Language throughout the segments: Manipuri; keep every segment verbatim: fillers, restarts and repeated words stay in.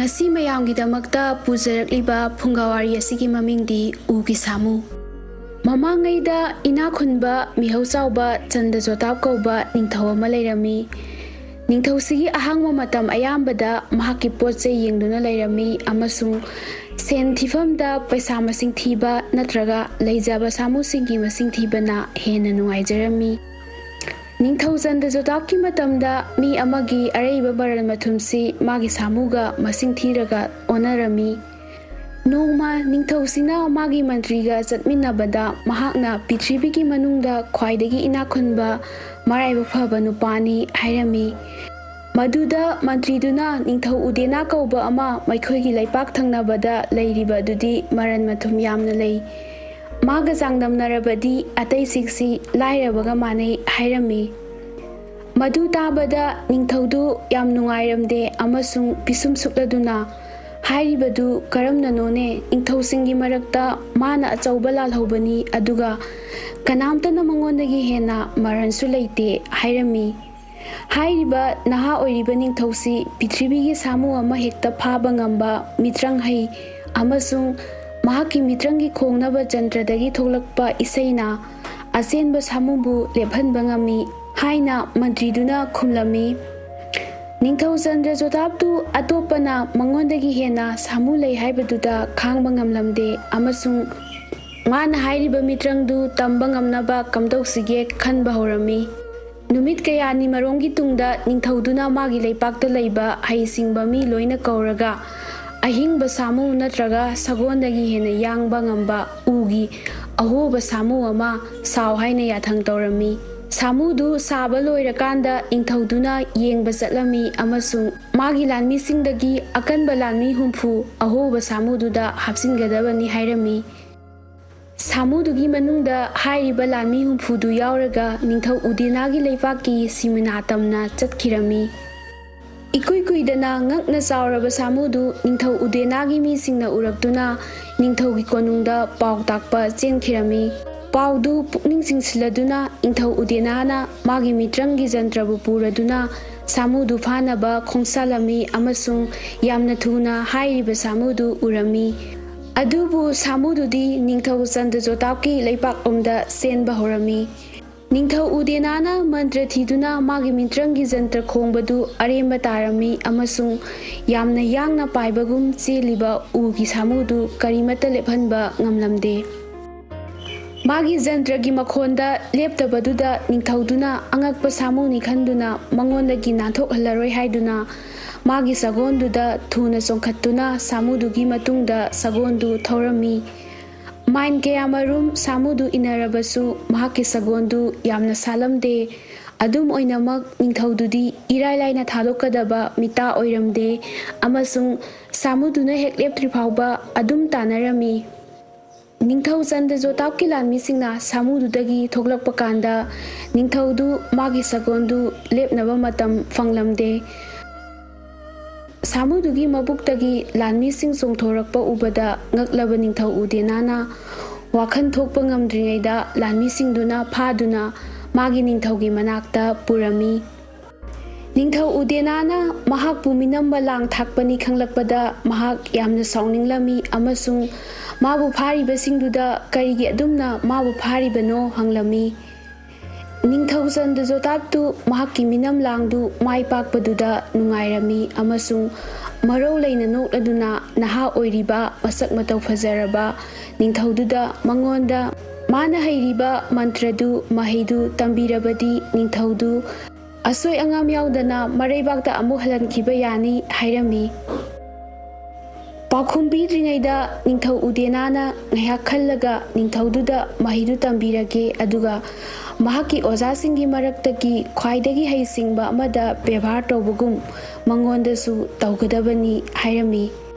ꯉꯁꯤ ꯃꯌꯥꯝꯒꯤꯗꯃꯛꯇ ꯄꯨꯖꯔꯛꯂꯤꯕ ꯐꯨꯡꯒꯥꯋꯥꯔꯤ ꯑꯁꯤꯒꯤ ꯃꯃꯤꯡꯗꯤ ꯎꯒꯤ ꯁꯥꯃꯨ꯫ ꯃꯃꯥꯡꯉꯩꯗ ꯏꯅꯥꯛ ꯈꯨꯟꯕ ꯃꯤꯍꯧ ꯆꯥꯎꯕ ꯆꯟꯗ꯭ꯔꯖꯣꯇꯥꯞ ꯀꯧꯕ ꯅꯤꯡꯊꯧ ꯑꯃ ꯂꯩꯔꯝꯃꯤ꯫ ꯅꯤꯡꯊꯧꯁꯤꯒꯤ ꯑꯍꯥꯡꯕ ꯃꯇꯝ ꯑꯌꯥꯝꯕꯗ ꯃꯍꯥꯛꯀꯤ ꯄꯣꯠ ꯆꯩ ꯌꯦꯡꯗꯨꯅ ꯂꯩꯔꯝꯃꯤ ꯑꯃꯁꯨꯡ ꯁꯦꯟ ꯊꯤꯐꯝꯗ ꯄꯩꯁꯥ ꯃꯁꯤꯡ ꯊꯤꯕ ꯅꯠꯇ꯭ꯔꯒ ꯂꯩꯖꯕ ꯁꯥꯃꯨꯁꯤꯡꯒꯤ ꯃꯁꯤꯡ ꯊꯤꯕꯅ ꯍꯦꯟꯅ ꯅꯨꯡꯉꯥꯏꯖꯔꯝꯃꯤ꯫ ꯅꯤꯡꯊꯧ ꯆꯟꯗ꯭ꯔꯖꯣꯇꯥꯞꯀꯤ ꯃꯇꯝꯗ ꯃꯤ ꯑꯃꯒꯤ ꯑꯔꯩꯕ ꯃꯔꯜ ꯃꯊꯨꯝꯁꯤ ꯃꯥꯒꯤ ꯁꯥꯃꯨꯒ ꯃꯁꯤꯡ ꯊꯤꯔꯒ ꯑꯣꯟꯅꯔꯝꯃꯤ꯫ ꯅꯣꯡꯃ ꯅꯤꯡꯊꯧꯁꯤꯅ ꯃꯥꯒꯤ ꯃꯟꯇ꯭ꯔꯤꯒ ꯆꯠꯃꯤꯟꯅꯕꯗ ꯃꯍꯥꯛꯅ ꯄ꯭ꯔꯤꯊꯤꯕꯤꯒꯤ ꯃꯅꯨꯡꯗ ꯈ꯭ꯋꯥꯏꯗꯒꯤ ꯏꯅꯥꯛ ꯈꯨꯟꯕ ꯃꯔꯥꯏꯕꯛ ꯐꯕ ꯅꯨꯄꯥꯅꯤ ꯍꯥꯏꯔꯝꯃꯤ꯫ ꯃꯗꯨꯗ ꯃꯟꯇ꯭ꯔꯤꯗꯨꯅ ꯅꯤꯡꯊꯧ ꯎꯗꯦꯅꯥ ꯀꯧꯕ ꯑꯃ ꯃꯈꯣꯏꯒꯤ ꯂꯩꯄꯥꯛ ꯊꯪꯅꯕꯗ ꯂꯩꯔꯤꯕ ꯑꯗꯨꯗꯤ ꯃꯔꯟ ꯃꯊꯨꯝ ꯌꯥꯝꯅ ꯂꯩ꯫ ꯃꯥꯒ ꯆꯥꯡꯗꯝꯅꯔꯕꯗꯤ ꯑꯇꯩꯁꯤꯡꯁꯤ ꯂꯥꯏꯔꯕꯒ ꯃꯥꯟꯅꯩ ꯍꯥꯏꯔꯝꯃꯤ꯫ ꯃꯗꯨ ꯇꯥꯕꯗ ꯅꯤꯡꯊꯧꯗꯨ ꯌꯥꯝ ꯅꯨꯡꯉꯥꯏꯔꯝꯗꯦ ꯑꯃꯁꯨꯡ ꯄꯤꯁꯨꯝ ꯁꯨꯛꯂꯗꯨꯅ, "ꯍꯥꯏꯔꯤꯕꯗꯨ ꯀꯔꯝꯅꯅꯣꯅꯦ? ꯅꯤꯡꯊꯧꯁꯤꯡꯒꯤ ꯃꯔꯛꯇ ꯃꯥꯅ ꯑꯆꯧꯕ ꯂꯥꯜꯍꯧꯕꯅꯤ, ꯑꯗꯨꯒ ꯀꯅꯥꯝꯇꯅ ꯃꯉꯣꯟꯗꯒꯤ ꯍꯦꯟꯅ ꯃꯔꯟꯁꯨ ꯂꯩꯇꯦ" ꯍꯥꯏꯔꯝꯃꯤ꯫ ꯍꯥꯏꯔꯤꯕ ꯅꯍꯥ ꯑꯣꯏꯔꯤꯕ ꯅꯤꯡꯊꯧꯁꯤ ꯄ꯭ꯔꯤꯊꯤꯕꯤꯒꯤ ꯁꯥꯃꯨ ꯑꯃ ꯍꯦꯛꯇ ꯐꯥꯕ ꯉꯝꯕ ꯃꯤꯇ꯭ꯔꯪ ꯍꯩ ꯑꯃꯁꯨꯡ ꯃꯍꯥꯛꯀꯤ ꯃꯤꯇ꯭ꯔꯪꯒꯤ ꯈꯣꯡꯅꯕ ꯖꯟꯇ꯭ꯔꯗꯒꯤ ꯊꯣꯛꯂꯛꯄ ꯏꯁꯩꯅ ꯑꯆꯦꯟꯕ ꯁꯥꯃꯨꯕꯨ ꯂꯦꯞꯍꯟꯕ ꯉꯝꯃꯤ ꯍꯥꯏꯅ ꯃꯟꯇ꯭ꯔꯤꯗꯨꯅ ꯈꯨꯝꯂꯝꯃꯤ꯫ ꯅꯤꯡꯊꯧ ꯆꯟꯗ꯭ꯔꯖꯣꯇꯥꯞꯇꯨ ꯑꯇꯣꯞꯄꯅ ꯃꯉꯣꯟꯗꯒꯤ ꯍꯦꯟꯅ ꯁꯥꯃꯨ ꯂꯩ ꯍꯥꯏꯕꯗꯨꯗ ꯈꯥꯡꯕ ꯉꯝꯂꯝꯗꯦ ꯑꯃꯁꯨꯡ ꯃꯥꯅ ꯍꯥꯏꯔꯤꯕ ꯃꯤꯇ꯭ꯔꯪꯗꯨ ꯇꯝꯕ ꯉꯝꯅꯕ ꯀꯝꯗꯧꯁꯤꯒꯦ ꯈꯟꯕ ꯍꯧꯔꯝꯃꯤ꯫ ꯅꯨꯃꯤꯠ ꯀꯌꯥꯅꯤ ꯃꯔꯣꯝꯒꯤ ꯇꯨꯡꯗ ꯅꯤꯡꯊꯧꯗꯨꯅ ꯃꯥꯒꯤ ꯂꯩꯄꯥꯛꯇ ꯂꯩꯕ ꯍꯩꯁꯤꯡꯕ ꯃꯤ ꯂꯣꯏꯅ ꯀꯧꯔꯒ ꯑꯍꯤꯡꯕ ꯁꯥꯃꯨ ꯅꯠꯇ꯭ꯔꯒ ꯁꯒꯣꯜꯗꯒꯤ ꯍꯦꯟꯅ ꯌꯥꯡꯕ ꯉꯝꯕ ꯎꯒꯤ ꯑꯍꯣꯕ ꯁꯥꯃꯨ ꯑꯃ ꯁꯥꯎ ꯍꯥꯏꯅ ꯌꯥꯊꯪ ꯇꯧꯔꯝꯃꯤ꯫ ꯁꯥꯃꯨꯗꯨ ꯁꯥꯕ ꯂꯣꯏꯔꯀꯥꯟꯗ ꯅꯤꯡꯊꯧꯗꯨꯅ ꯌꯦꯡꯕ ꯆꯠꯂꯝꯃꯤ ꯑꯃꯁꯨꯡ ꯃꯥꯒꯤ ꯂꯥꯟꯃꯤꯁꯤꯡꯗꯒꯤ ꯑꯀꯟꯕ ꯂꯥꯟꯃꯤ ꯍꯨꯝꯐꯨ ꯑꯍꯣꯕ ꯁꯥꯃꯨꯗꯨꯗ ꯍꯥꯞꯆꯤꯟꯒꯗꯕꯅꯤ ꯍꯥꯏꯔꯝꯃꯤ꯫ ꯁꯥꯃꯨꯗꯨꯒꯤ ꯃꯅꯨꯡꯗ ꯍꯥꯏꯔꯤꯕ ꯂꯥꯟꯃꯤ ꯍꯨꯝꯐꯨꯗꯨ ꯌꯥꯎꯔꯒ ꯅꯤꯡꯊꯧ ꯎꯗꯦꯅꯥꯒꯤ ꯂꯩꯄꯥꯛꯀꯤ ꯁꯤꯃꯤꯅꯥ ꯇꯝꯅ ꯆꯠꯈꯤꯔꯝꯃꯤ꯫ ꯏꯀꯨꯏ ꯀꯨꯏꯗꯅ ꯉꯛꯅ ꯆꯥꯎꯔꯕ ꯁꯥꯃꯨꯗꯨ ꯅꯤꯡꯊꯧ ꯎꯗꯦꯅꯥꯒꯤ ꯃꯤꯁꯤꯡꯅ ꯎꯔꯛꯇꯨꯅ ꯅꯤꯡꯊꯧꯒꯤ ꯀꯣꯅꯨꯡꯗ ꯄꯥꯎ ꯇꯥꯛꯄ ꯆꯦꯟꯈꯤꯔꯝꯃꯤ꯫ ꯄꯥꯎꯗꯨ ꯄꯨꯛꯅꯤꯡ ꯆꯤꯡꯁꯤꯜꯂꯗꯨꯅ ꯅꯤꯡꯊꯧ ꯎꯗꯦꯅꯥꯅ ꯃꯥꯒꯤ ꯃꯤꯇ꯭ꯔꯪꯒꯤ ꯖꯟꯇ꯭ꯔꯕꯨ ꯄꯨꯔꯗꯨꯅ ꯁꯥꯃꯨꯗꯨ ꯐꯥꯅꯕ ꯈꯣꯡꯁꯥꯜꯂꯝꯃꯤ ꯑꯃꯁꯨꯡ ꯌꯥꯝꯅ ꯊꯨꯅ ꯍꯥꯏꯔꯤꯕ ꯁꯥꯃꯨꯗꯨ ꯎꯔꯝꯃꯤ꯫ ꯑꯗꯨꯕꯨ ꯁꯥꯃꯨꯗꯨꯗꯤ ꯅꯤꯡꯊꯧ ꯆꯟꯗ꯭ꯔꯖꯣꯇꯥꯞꯀꯤ ꯂꯩꯄꯥꯛꯂꯣꯝꯗ ꯆꯦꯟꯕ ꯍꯧꯔꯝꯃꯤ꯫ ꯅꯤꯡꯊꯧ ꯎꯗꯦꯅꯥꯅ ꯃꯟꯇ꯭ꯔ ꯊꯤꯗꯨꯅ ꯃꯥꯒꯤ ꯃꯤꯇ꯭ꯔꯪꯒꯤ ꯖꯟꯇ꯭ꯔ ꯈꯣꯡꯕꯗꯨ ꯑꯔꯦꯝꯕ ꯇꯥꯔꯝꯃꯤ ꯑꯃꯁꯨꯡ ꯌꯥꯝꯅ ꯌꯥꯡꯅ ꯄꯥꯏꯕꯒꯨꯝ ꯆꯦꯜꯂꯤꯕ ꯎꯒꯤ ꯁꯥꯃꯨꯗꯨ ꯀꯔꯤꯃꯠꯇ ꯂꯦꯞꯍꯟꯕ ꯉꯝꯂꯝꯗꯦ꯫ ꯃꯥꯒꯤ ꯖꯟꯇ꯭ꯔꯒꯤ ꯃꯈꯣꯟꯗ ꯂꯦꯞꯇꯕꯗꯨꯗ ꯅꯤꯡꯊꯧꯗꯨꯅ ꯑꯉꯛꯄ ꯁꯥꯃꯨꯅꯤ ꯈꯟꯗꯨꯅ ꯃꯉꯣꯟꯗꯒꯤ ꯅꯥꯟꯊꯣꯛꯍꯜꯂꯔꯣꯏ ꯍꯥꯏꯗꯨꯅ ꯃꯥꯒꯤ ꯁꯒꯣꯜꯗꯨꯗ ꯊꯨꯅ ꯆꯣꯡꯈꯠꯇꯨꯅ ꯁꯥꯃꯨꯗꯨꯒꯤ ꯃꯇꯨꯡꯗ ꯁꯒꯣꯜꯗꯨ ꯊꯧꯔꯝꯃꯤ꯫ ꯃꯥꯏꯜ ꯀꯌꯥꯃꯔꯨꯝ ꯁꯥꯃꯨꯗꯨ ꯏꯟꯅꯔꯕꯁꯨ ꯃꯍꯥꯛꯀꯤ ꯁꯒꯣꯜꯗꯨ ꯌꯥꯝꯅ ꯁꯥꯂꯝꯗꯦ꯫ ꯑꯗꯨꯝ ꯑꯣꯏꯅꯃꯛ ꯅꯤꯡꯊꯧꯗꯨꯗꯤ ꯏꯔꯥꯏ ꯂꯥꯏꯅ ꯊꯥꯗꯣꯛꯀꯗꯕ ꯃꯤꯇꯥ ꯑꯣꯏꯔꯝꯗꯦ ꯑꯃꯁꯨꯡ ꯁꯥꯃꯨꯗꯨꯅ ꯍꯦꯛ ꯂꯦꯞꯇ꯭ꯔꯤ ꯐꯥꯎꯕ ꯑꯗꯨꯝ ꯇꯥꯟꯅꯔꯝꯃꯤ꯫ ꯅꯤꯡꯊꯧ ꯆꯟꯗ꯭ꯔꯖꯣꯇꯥꯞꯀꯤ ꯂꯥꯟꯃꯤꯁꯤꯡꯅ ꯁꯥꯃꯨꯗꯨꯗꯒꯤ ꯊꯣꯛꯂꯛꯄ ꯀꯥꯟꯗ ꯅꯤꯡꯊꯧꯗꯨ ꯃꯥꯒꯤ ꯁꯒꯣꯜꯗꯨ ꯂꯦꯞꯅꯕ ꯃꯇꯝ ꯐꯪꯂꯝꯗꯦ꯫ ꯁꯥꯃꯨꯗꯨꯒꯤ ꯃꯕꯨꯛꯇꯒꯤ ꯂꯥꯟꯃꯤꯁꯤꯡ ꯆꯣꯡꯊꯣꯔꯛꯄ ꯎꯕꯗ ꯉꯛꯂꯕ ꯅꯤꯡꯊꯧ ꯎꯗꯦꯅꯥꯅ ꯋꯥꯈꯜ ꯊꯣꯛꯄ ꯉꯝꯗ꯭ꯔꯤꯉꯩꯗ ꯂꯥꯟꯃꯤꯁꯤꯡꯗꯨꯅ ꯐꯥꯗꯨꯅ ꯃꯥꯒꯤ ꯅꯤꯡꯊꯧꯒꯤ ꯃꯅꯥꯛꯇ ꯄꯨꯔꯝꯃꯤ꯫ ꯅꯤꯡꯊꯧ ꯎꯗꯦꯅꯥꯅ ꯃꯍꯥꯛꯄꯨ ꯃꯤꯅꯝꯕ ꯂꯥꯡ ꯊꯥꯛꯄꯅꯤ ꯈꯪꯂꯛꯄꯗ ꯃꯍꯥꯛ ꯌꯥꯝꯅ ꯁꯥꯎꯅꯤꯡꯂꯝꯃꯤ ꯑꯃꯁꯨꯡ ꯃꯥꯕꯨ ꯐꯥꯔꯤꯕꯁꯤꯡꯗꯨꯗ ꯀꯔꯤꯒꯤ ꯑꯗꯨꯝꯅ ꯃꯥꯕꯨ ꯐꯥꯔꯤꯕꯅꯣ ꯍꯪꯂꯝꯃꯤ꯫ ꯅꯤꯡꯊꯧ ꯆꯟꯗ꯭ꯔꯖꯣꯇꯥꯞꯇꯨ ꯃꯍꯥꯛꯀꯤ ꯃꯤꯅꯝ ꯂꯥꯡꯗꯨ ꯃꯥꯏ ꯄꯥꯛꯄꯗꯨꯗ ꯅꯨꯡꯉꯥꯏꯔꯝꯃꯤ ꯑꯃꯁꯨꯡ ꯃꯔꯧ ꯂꯩꯅ ꯅꯣꯛꯂꯗꯨꯅ ꯅꯍꯥ ꯑꯣꯏꯔꯤꯕ ꯃꯁꯛ ꯃꯇꯧ ꯐꯖꯔꯕ ꯅꯤꯡꯊꯧꯗꯨꯗ ꯃꯉꯣꯟꯗ ꯃꯥꯅ ꯍꯩꯔꯤꯕ ꯃꯟꯇ꯭ꯔꯗꯨ, ꯃꯍꯩꯗꯨ ꯇꯝꯕꯤꯔꯕꯗꯤ ꯅꯤꯡꯊꯧꯗꯨ ꯑꯁꯣꯏ ꯑꯉꯥꯝ ꯌꯥꯎꯗꯅ ꯃꯔꯩꯕꯥꯛꯇ ꯑꯃꯨꯛ ꯍꯜꯍꯟꯈꯤꯕ ꯌꯥꯅꯤ ꯍꯥꯏꯔꯝꯃꯤ꯫ ꯄꯥꯎꯈꯨꯝ ꯄꯤꯗ꯭ꯔꯤꯉꯩꯗ ꯅꯤꯡꯊꯧ ꯎꯗꯦꯅꯥꯅ ꯉꯥꯏꯍꯥꯛ ꯈꯜꯂꯒ ꯅꯤꯡꯊꯧꯗꯨꯗ ꯃꯍꯩꯗꯨ ꯇꯝꯕꯤꯔꯒꯦ, ꯑꯗꯨꯒ ꯃꯍꯥꯛꯀꯤ ꯑꯣꯖꯥꯁꯤꯡꯒꯤ ꯃꯔꯛꯇꯒꯤ ꯈ꯭ꯋꯥꯏꯗꯒꯤ ꯍꯩꯁꯤꯡꯕ ꯑꯃꯗ ꯕꯦꯕꯥꯔ ꯇꯧꯕꯒꯨꯝ ꯃꯉꯣꯟꯗꯁꯨ ꯇꯧꯒꯗꯕꯅꯤ ꯍꯥꯏꯔꯝꯃꯤ꯫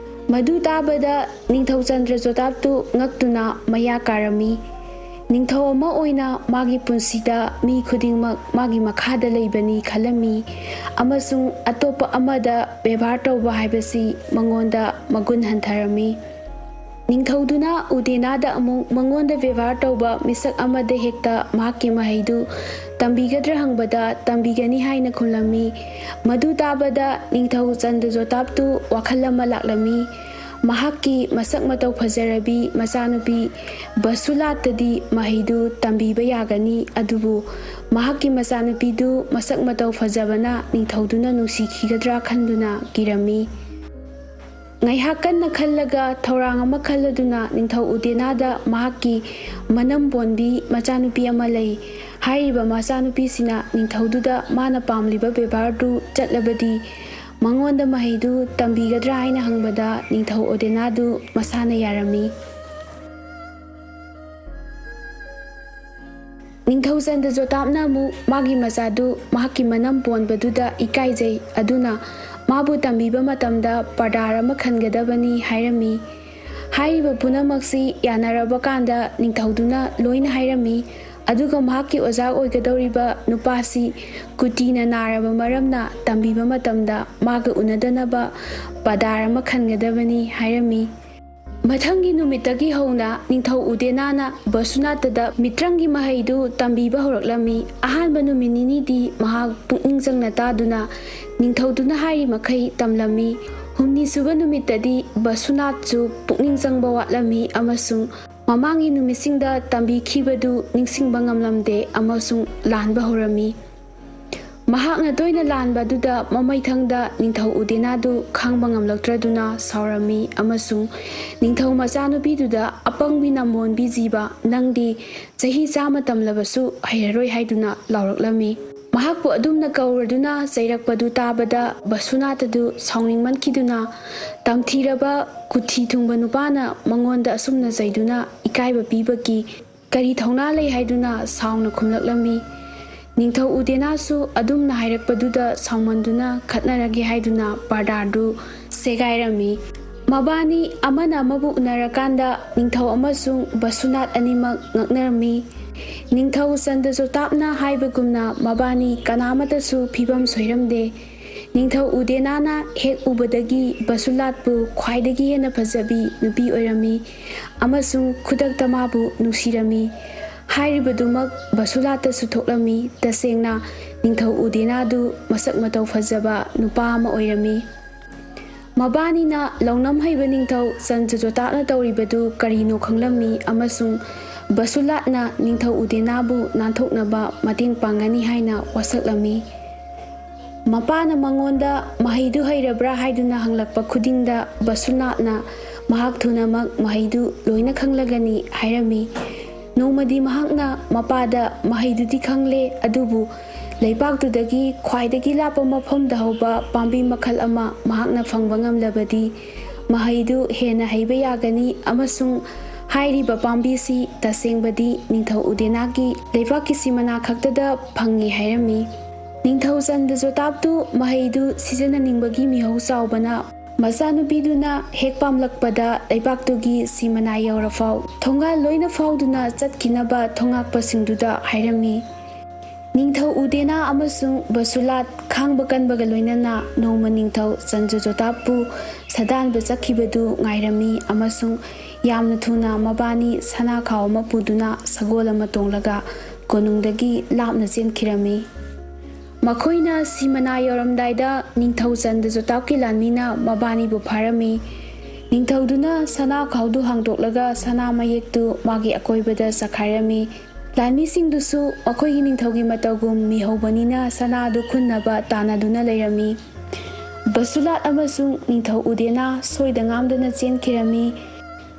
ꯃꯗꯨ ꯇꯥꯕꯗ ꯅꯤꯡꯊꯧ ꯆꯟꯗ꯭ꯔꯖꯣꯇꯥꯞꯇꯨ ꯉꯛꯇꯨꯅ ꯃꯌꯥ ꯀꯥꯔꯝꯃꯤ꯫ ꯅꯤꯡꯊꯧ ꯑꯃ ꯑꯣꯏꯅ ꯃꯥꯒꯤ ꯄꯨꯟꯁꯤꯗ ꯃꯤ ꯈꯨꯗꯤꯡꯃꯛ ꯃꯥꯒꯤ ꯃꯈꯥꯗ ꯂꯩꯕꯅꯤ ꯈꯜꯂꯝꯃꯤ ꯑꯃꯁꯨꯡ ꯑꯇꯣꯞꯄ ꯑꯃꯗ ꯕꯦꯕꯥꯔ ꯇꯧꯕ ꯍꯥꯏꯕꯁꯤ ꯃꯉꯣꯟꯗ ꯃꯒꯨꯟ ꯍꯟꯊꯔꯝꯃꯤ꯫ ꯅꯤꯡꯊꯧꯗꯨꯅ ꯎꯗꯦꯅꯥꯗ ꯑꯃꯨꯛ ꯃꯉꯣꯟꯗ ꯕꯦꯕꯥꯔ ꯇꯧꯕ ꯃꯤꯁꯛ ꯑꯃꯗ ꯍꯦꯛꯇ ꯃꯍꯥꯛꯀꯤ ꯃꯍꯩꯗꯨ ꯇꯝꯕꯤꯒꯗ꯭ꯔꯥ ꯍꯪꯕꯗ, "ꯇꯝꯕꯤꯒꯅꯤ" ꯍꯥꯏꯅ ꯈꯨꯝꯂꯝꯃꯤ꯫ ꯃꯗꯨ ꯇꯥꯕꯗ ꯅꯤꯡꯊꯧ ꯆꯟꯗ꯭ꯔꯖꯣꯇꯥꯞꯇꯨ ꯋꯥꯈꯜ ꯑꯃ ꯂꯥꯛꯂꯝꯃꯤ꯫ ꯃꯍꯥꯛꯀꯤ ꯃꯁꯛ ꯃꯇꯧ ꯐꯖꯔꯕꯤ ꯃꯆꯥꯅꯨꯄꯤ ꯕꯁꯨꯂꯥꯠꯇꯗꯤ ꯃꯍꯩꯗꯨ ꯇꯝꯕꯤꯕ ꯌꯥꯒꯅꯤ, ꯑꯗꯨꯕꯨ ꯃꯍꯥꯛꯀꯤ ꯃꯆꯥꯅꯨꯄꯤꯗꯨ ꯃꯁꯛ ꯃꯇꯧ ꯐꯖꯕꯅ ꯅꯤꯡꯊꯧꯗꯨꯅ ꯅꯨꯡꯁꯤꯈꯤꯒꯗ꯭ꯔꯥ ꯈꯟꯗꯨꯅ ꯀꯤꯔꯝꯃꯤ꯫ ꯉꯥꯏꯍꯥꯛ ꯀꯟꯅ ꯈꯜꯂꯒ ꯊꯧꯔꯥꯡ ꯑꯃ ꯈꯜꯂꯗꯨꯅ ꯅꯤꯡꯊꯧ ꯎꯗꯦꯅꯥꯗ ꯃꯍꯥꯛꯀꯤ ꯃꯅꯝ ꯄꯣꯟꯕꯤ ꯃꯆꯥꯅꯨꯄꯤ ꯑꯃ ꯂꯩ꯫ ꯍꯥꯏꯔꯤꯕ ꯃꯆꯥꯅꯨꯄꯤꯁꯤꯅ ꯅꯤꯡꯊꯧꯗꯨꯗ ꯃꯥꯅ ꯄꯥꯝꯂꯤꯕ ꯕꯦꯕꯥꯔꯗꯨ ꯆꯠꯂꯕꯗꯤ ꯃꯉꯣꯟꯗ ꯃꯍꯩꯗꯨ ꯇꯝꯕꯤꯒꯗ꯭ꯔꯥ ꯍꯥꯏꯅ ꯍꯪꯕꯗ ꯅꯤꯡꯊꯧ ꯎꯗꯦꯅꯥꯗꯨ ꯃꯁꯥꯅ ꯌꯥꯔꯝꯃꯤ꯫ ꯅꯤꯡꯊꯧ ꯆꯟꯗ꯭ꯔꯖꯣꯇꯥꯞꯅ ꯑꯃꯨꯛ ꯃꯥꯒꯤ ꯃꯆꯥꯗꯨ ꯃꯍꯥꯛꯀꯤ ꯃꯅꯝ ꯄꯣꯟꯕꯗꯨꯗ ꯏꯀꯥꯏꯖꯩ, ꯑꯗꯨꯅ ꯃꯥꯕꯨ ꯇꯝꯕꯤꯕ ꯃꯇꯝꯗ ꯄꯥꯔꯗꯥꯔ ꯑꯃ ꯈꯟꯒꯗꯕꯅꯤ ꯍꯥꯏꯔꯝꯃꯤ꯫ ꯍꯥꯏꯔꯤꯕ ꯄꯨꯝꯅꯃꯛꯁꯤ ꯌꯥꯅꯔꯕ ꯀꯥꯟꯗ ꯅꯤꯡꯊꯧꯗꯨꯅ ꯂꯣꯏꯅ ꯍꯥꯏꯔꯝꯃꯤ꯫ ꯑꯗꯨꯒ ꯃꯍꯥꯛꯀꯤ ꯑꯣꯖꯥ ꯑꯣꯏꯒꯗꯧꯔꯤꯕ ꯅꯨꯄꯥꯁꯤ ꯀꯨꯇꯤꯅ ꯅꯥꯔꯕ ꯃꯔꯝꯅ ꯇꯝꯕꯤꯕ ꯃꯇꯝꯗ ꯃꯥꯒ ꯎꯅꯗꯅꯕ ꯄꯥꯔꯗꯥꯔ ꯑꯃ ꯈꯟꯒꯗꯕꯅꯤ ꯍꯥꯏꯔꯝꯃꯤ꯫ ꯃꯊꯪꯒꯤ ꯅꯨꯃꯤꯠꯇꯒꯤ ꯍꯧꯅ ꯅꯤꯡꯊꯧ ꯎꯗꯦꯅꯥꯅ ꯕꯁꯨꯅꯥꯇꯗ ꯃꯤꯇ꯭ꯔꯪꯒꯤ ꯃꯍꯩꯗꯨ ꯇꯝꯕꯤꯕ ꯍꯧꯔꯛꯂꯝꯃꯤ꯫ ꯑꯍꯥꯟꯕ ꯅꯨꯃꯤꯠ ꯅꯤꯅꯤꯗꯤ ꯃꯍꯥꯛ ꯄꯨꯛꯅꯤꯡ ꯆꯪꯅ ꯇꯥꯗꯨꯅ ꯅꯤꯡꯊꯧꯗꯨꯅ ꯍꯥꯏꯔꯤ ꯃꯈꯩ ꯇꯝꯂꯝꯃꯤ꯫ ꯍꯨꯝꯅꯤ ꯁꯨꯕ ꯅꯨꯃꯤꯠꯇꯗꯤ ꯕꯁꯨꯅꯥꯠꯁꯨ ꯄꯨꯛꯅꯤꯡ ꯆꯪꯕ ꯋꯥꯠꯂꯝꯃꯤ ꯑꯃꯁꯨꯡ ꯃꯃꯥꯡꯒꯤ ꯅꯨꯃꯤꯠꯁꯤꯡꯗ ꯇꯝꯕꯤꯈꯤꯕꯗꯨ ꯅꯤꯡꯁꯤꯡꯕ ꯉꯝꯂꯝꯗꯦ ꯑꯃꯁꯨꯡ ꯂꯥꯟꯕ ꯍꯧꯔꯝꯃꯤ꯫ ꯃꯍꯥꯛꯅ ꯇꯣꯏꯅ ꯂꯥꯟꯕ ꯑꯗꯨꯗ ꯃꯃꯩꯊꯪꯗ ꯅꯤꯡꯊꯧ ꯎꯗꯦꯅꯥꯗꯨ ꯈꯥꯡꯕ ꯉꯝꯂꯛꯇ꯭ꯔꯗꯨꯅ ꯁꯥꯎꯔꯝꯃꯤ ꯑꯃꯁꯨꯡ ꯅꯤꯡꯊꯧ ꯃꯆꯥꯅꯨꯄꯤꯗꯨꯗ, "ꯑꯄꯪꯕꯤ ꯅꯝꯕꯣꯟꯕꯤ ꯖꯤꯕ, ꯅꯪꯗꯤ ꯆꯍꯤ ꯆꯥꯝꯃ ꯇꯝꯂꯕꯁꯨ ꯍꯩꯔꯔꯣꯏ" ꯍꯥꯏꯗꯨꯅ ꯂꯥꯎꯔꯛꯂꯝꯃꯤ꯫ ꯃꯍꯥꯛꯄꯨ ꯑꯗꯨꯝꯅ ꯀꯧꯔꯗꯨꯅ ꯆꯩꯔꯛꯄꯗꯨ ꯇꯥꯕꯗ ꯕꯁꯨꯅꯥꯇꯗꯨ ꯁꯥꯎꯅꯤꯡꯃꯟꯈꯤꯗꯨꯅ ꯇꯝꯊꯤꯔꯕ ꯀꯨꯊꯤ ꯊꯨꯡꯕ ꯅꯨꯄꯥꯅ ꯃꯉꯣꯟꯗ ꯑꯁꯨꯝꯅ ꯆꯩꯗꯨꯅ ꯏꯀꯥꯏꯕ ꯄꯤꯕꯒꯤ ꯀꯔꯤ ꯊꯧꯅꯥ ꯂꯩ ꯍꯥꯏꯗꯨꯅ ꯁꯥꯎꯅ ꯈꯨꯝꯂꯛꯂꯝꯃꯤ꯫ ꯅꯤꯡꯊꯧ ꯎꯗꯦꯅꯥꯁꯨ ꯑꯗꯨꯝꯅ ꯍꯥꯏꯔꯛꯄꯗꯨꯗ ꯁꯥꯎꯃꯟꯗꯨꯅ ꯈꯠꯅꯔꯒꯦ ꯍꯥꯏꯗꯨꯅ ꯄꯥꯔꯗꯥꯔꯗꯨ ꯁꯦꯒꯥꯏꯔꯝꯃꯤ꯫ ꯃꯕꯥꯅꯤ ꯑꯃꯅ ꯑꯃꯕꯨ ꯎꯅꯔꯀꯥꯟꯗ ꯅꯤꯡꯊꯧ ꯑꯃꯁꯨꯡ ꯕꯁꯨꯅꯥꯠ ꯑꯅꯤꯃꯛ ꯉꯛꯅꯔꯝꯃꯤ꯫ ꯅꯤꯡꯊꯧ ꯆꯟꯗ꯭ꯔꯖꯣꯇꯥꯞꯅ ꯍꯥꯏꯕꯒꯨꯝꯅ ꯃꯕꯥꯅꯤ ꯀꯅꯥꯃꯠꯇꯁꯨ ꯐꯤꯕꯝ ꯁꯣꯏꯔꯝꯗꯦ꯫ ꯅꯤꯡꯊꯧ ꯎꯗꯦꯅꯥꯅ ꯍꯦꯛ ꯎꯕꯗꯒꯤ ꯕꯁꯨꯂꯥꯠꯄꯨ ꯈ꯭ꯋꯥꯏꯗꯒꯤ ꯍꯦꯟꯅ ꯐꯖꯕꯤ ꯅꯨꯄꯤ ꯑꯣꯏꯔꯝꯃꯤ ꯑꯃꯁꯨꯡ ꯈꯨꯗꯛꯇ ꯃꯥꯕꯨ ꯅꯨꯡꯁꯤꯔꯝꯃꯤ꯫ ꯍꯥꯏꯔꯤꯕꯗꯨꯃꯛ ꯕꯁꯨꯂꯥꯠꯇꯁꯨ ꯊꯣꯛꯂꯝꯃꯤ꯫ ꯇꯁꯦꯡꯅ ꯅꯤꯡꯊꯧ ꯎꯗꯦꯅꯥꯗꯨ ꯃꯁꯛ ꯃꯇꯧ ꯐꯖꯕ ꯅꯨꯄꯥ ꯑꯃ ꯑꯣꯏꯔꯝꯃꯤ꯫ ꯃꯕꯥꯅꯤꯅ ꯂꯧꯅꯝ ꯍꯩꯕ ꯅꯤꯡꯊꯧ ꯆꯟꯗ꯭ꯔꯖꯣꯇꯥꯞꯅ ꯇꯧꯔꯤꯕꯗꯨ ꯀꯔꯤꯅꯣ ꯈꯪꯂꯝꯃꯤ ꯑꯃꯁꯨꯡ ꯕꯁꯨꯂꯥꯠꯅ ꯅꯤꯡꯊꯧ ꯎꯗꯦꯅꯥꯕꯨ ꯅꯥꯟꯊꯣꯛꯅꯕ ꯃꯇꯦꯡ ꯄꯥꯡꯒꯅꯤ ꯍꯥꯏꯅ ꯋꯥꯁꯛꯂꯝꯃꯤ꯫ ꯃꯄꯥꯅ ꯃꯉꯣꯟꯗ ꯃꯍꯩꯗꯨ ꯍꯩꯔꯕ꯭ꯔꯥ ꯍꯥꯏꯗꯨꯅ ꯍꯪꯂꯛꯄ ꯈꯨꯗꯤꯡꯗ ꯕꯁꯨꯂꯥꯠꯅ ꯃꯍꯥꯛ ꯊꯨꯅꯃꯛ ꯃꯍꯩꯗꯨ ꯂꯣꯏꯅ ꯈꯪꯂꯒꯅꯤ ꯍꯥꯏꯔꯝꯃꯤ꯫ ꯅꯣꯡꯃꯗꯤ ꯃꯍꯥꯛꯅ ꯃꯄꯥꯗ ꯃꯍꯩꯗꯨꯗꯤ ꯈꯪꯂꯦ, ꯑꯗꯨꯕꯨ ꯂꯩꯕꯥꯛꯇꯨꯗꯒꯤ ꯈ꯭ꯋꯥꯏꯗꯒꯤ ꯂꯥꯞꯄ ꯃꯐꯝꯗ ꯍꯧꯕ ꯄꯥꯝꯕꯤ ꯃꯈꯜ ꯑꯃ ꯃꯍꯥꯛꯅ ꯐꯪꯕ ꯉꯝꯂꯕꯗꯤ ꯃꯍꯩꯗꯨ ꯍꯦꯟꯅ ꯍꯩꯕ ꯌꯥꯒꯅꯤ ꯑꯃꯁꯨꯡ ꯍꯥꯏꯔꯤꯕ ꯄꯥꯝꯕꯤꯁꯤ ꯇꯁꯦꯡꯕꯗꯤ ꯅꯤꯡꯊꯧ ꯎꯗꯦꯅꯥꯒꯤ ꯂꯩꯕꯥꯛꯀꯤ ꯁꯤꯃꯅꯥ ꯈꯛꯇꯗ ꯐꯪꯉꯤ ꯍꯥꯏꯔꯝꯃꯤ꯫ ꯅꯤꯡꯊꯧ ꯆꯟꯗ꯭ꯔꯖꯣꯇꯥꯞꯇꯨ ꯃꯍꯩꯗꯨ ꯁꯤꯖꯤꯟꯅꯅꯤꯡꯕꯒꯤ ꯃꯤꯍꯧ ꯆꯥꯎꯕꯅ ꯃꯆꯥꯅꯨꯄꯤꯗꯨꯅ ꯍꯦꯛ ꯄꯥꯝꯂꯛꯄꯗ ꯂꯩꯕꯥꯛꯇꯨꯒꯤ ꯁꯤꯃꯅꯥ ꯌꯧꯔꯐꯥꯎ ꯊꯣꯡꯒꯥꯜ ꯂꯣꯏꯅ ꯐꯥꯎꯗꯨꯅ ꯆꯠꯈꯤꯅꯕ ꯊꯣꯉꯥꯛꯄꯁꯤꯡꯗꯨꯗ ꯍꯥꯏꯔꯝꯃꯤ꯫ ꯅꯤꯡꯊꯧ ꯎꯗꯦꯅꯥ ꯑꯃꯁꯨꯡ ꯕꯁꯨꯂꯥꯠ ꯈꯥꯡꯕ ꯀꯟꯕꯒ ꯂꯣꯏꯅꯅ ꯅꯣꯡꯃ ꯅꯤꯡꯊꯧ ꯆꯟꯗ꯭ꯔꯖꯣꯇꯥꯞꯄꯨ ꯁꯥꯗꯥꯟꯕ ꯆꯠꯈꯤꯕꯗꯨ ꯉꯥꯏꯔꯝꯃꯤ ꯑꯃꯁꯨꯡ ꯌꯥꯝꯅ ꯊꯨꯅ ꯃꯕꯥꯅꯤ ꯁꯅꯥ ꯈꯥꯎ ꯑꯃ ꯄꯨꯗꯨꯅ ꯁꯒꯣꯜ ꯑꯃ ꯇꯣꯡꯂꯒ ꯀꯣꯅꯨꯡꯗꯒꯤ ꯂꯥꯞꯅ ꯆꯦꯟꯈꯤꯔꯝꯃꯤ꯫ ꯃꯈꯣꯏꯅ ꯁꯤꯃꯅꯥ ꯌꯧꯔꯝꯗꯥꯏꯗ ꯅꯤꯡꯊꯧ ꯆꯟꯗ꯭ꯔꯖꯣꯇꯥꯞꯀꯤ ꯂꯥꯟꯃꯤꯅ ꯃꯕꯥꯅꯤꯕꯨ ꯐꯥꯔꯝꯃꯤ꯫ ꯅꯤꯡꯊꯧꯗꯨꯅ ꯁꯅꯥ ꯈꯥꯎꯗꯨ ꯍꯥꯡꯗꯣꯛꯂꯒ ꯁꯅꯥ ꯃꯌꯦꯛꯇꯨ ꯃꯥꯒꯤ ꯑꯀꯣꯏꯕꯗ ꯆꯈꯥꯏꯔꯝꯃꯤ꯫ ꯂꯥꯟꯃꯤꯁꯤꯡꯗꯨꯁꯨ ꯃꯈꯣꯏꯒꯤ ꯅꯤꯡꯊꯧꯒꯤ ꯃꯇꯧꯒꯨꯝ ꯃꯤꯍꯧꯕꯅꯤꯅ ꯁꯅꯥꯗꯨ ꯈꯨꯟꯅꯕ ꯇꯥꯟꯅꯗꯨꯅ ꯂꯩꯔꯝꯃꯤ꯫ ꯕꯁꯨꯂꯥꯠ ꯑꯃꯁꯨꯡ ꯅꯤꯡꯊꯧ ꯎꯗꯦꯅꯥ ꯁꯣꯏꯗ ꯉꯥꯝꯗꯅ ꯆꯦꯟꯈꯤꯔꯝꯃꯤ꯫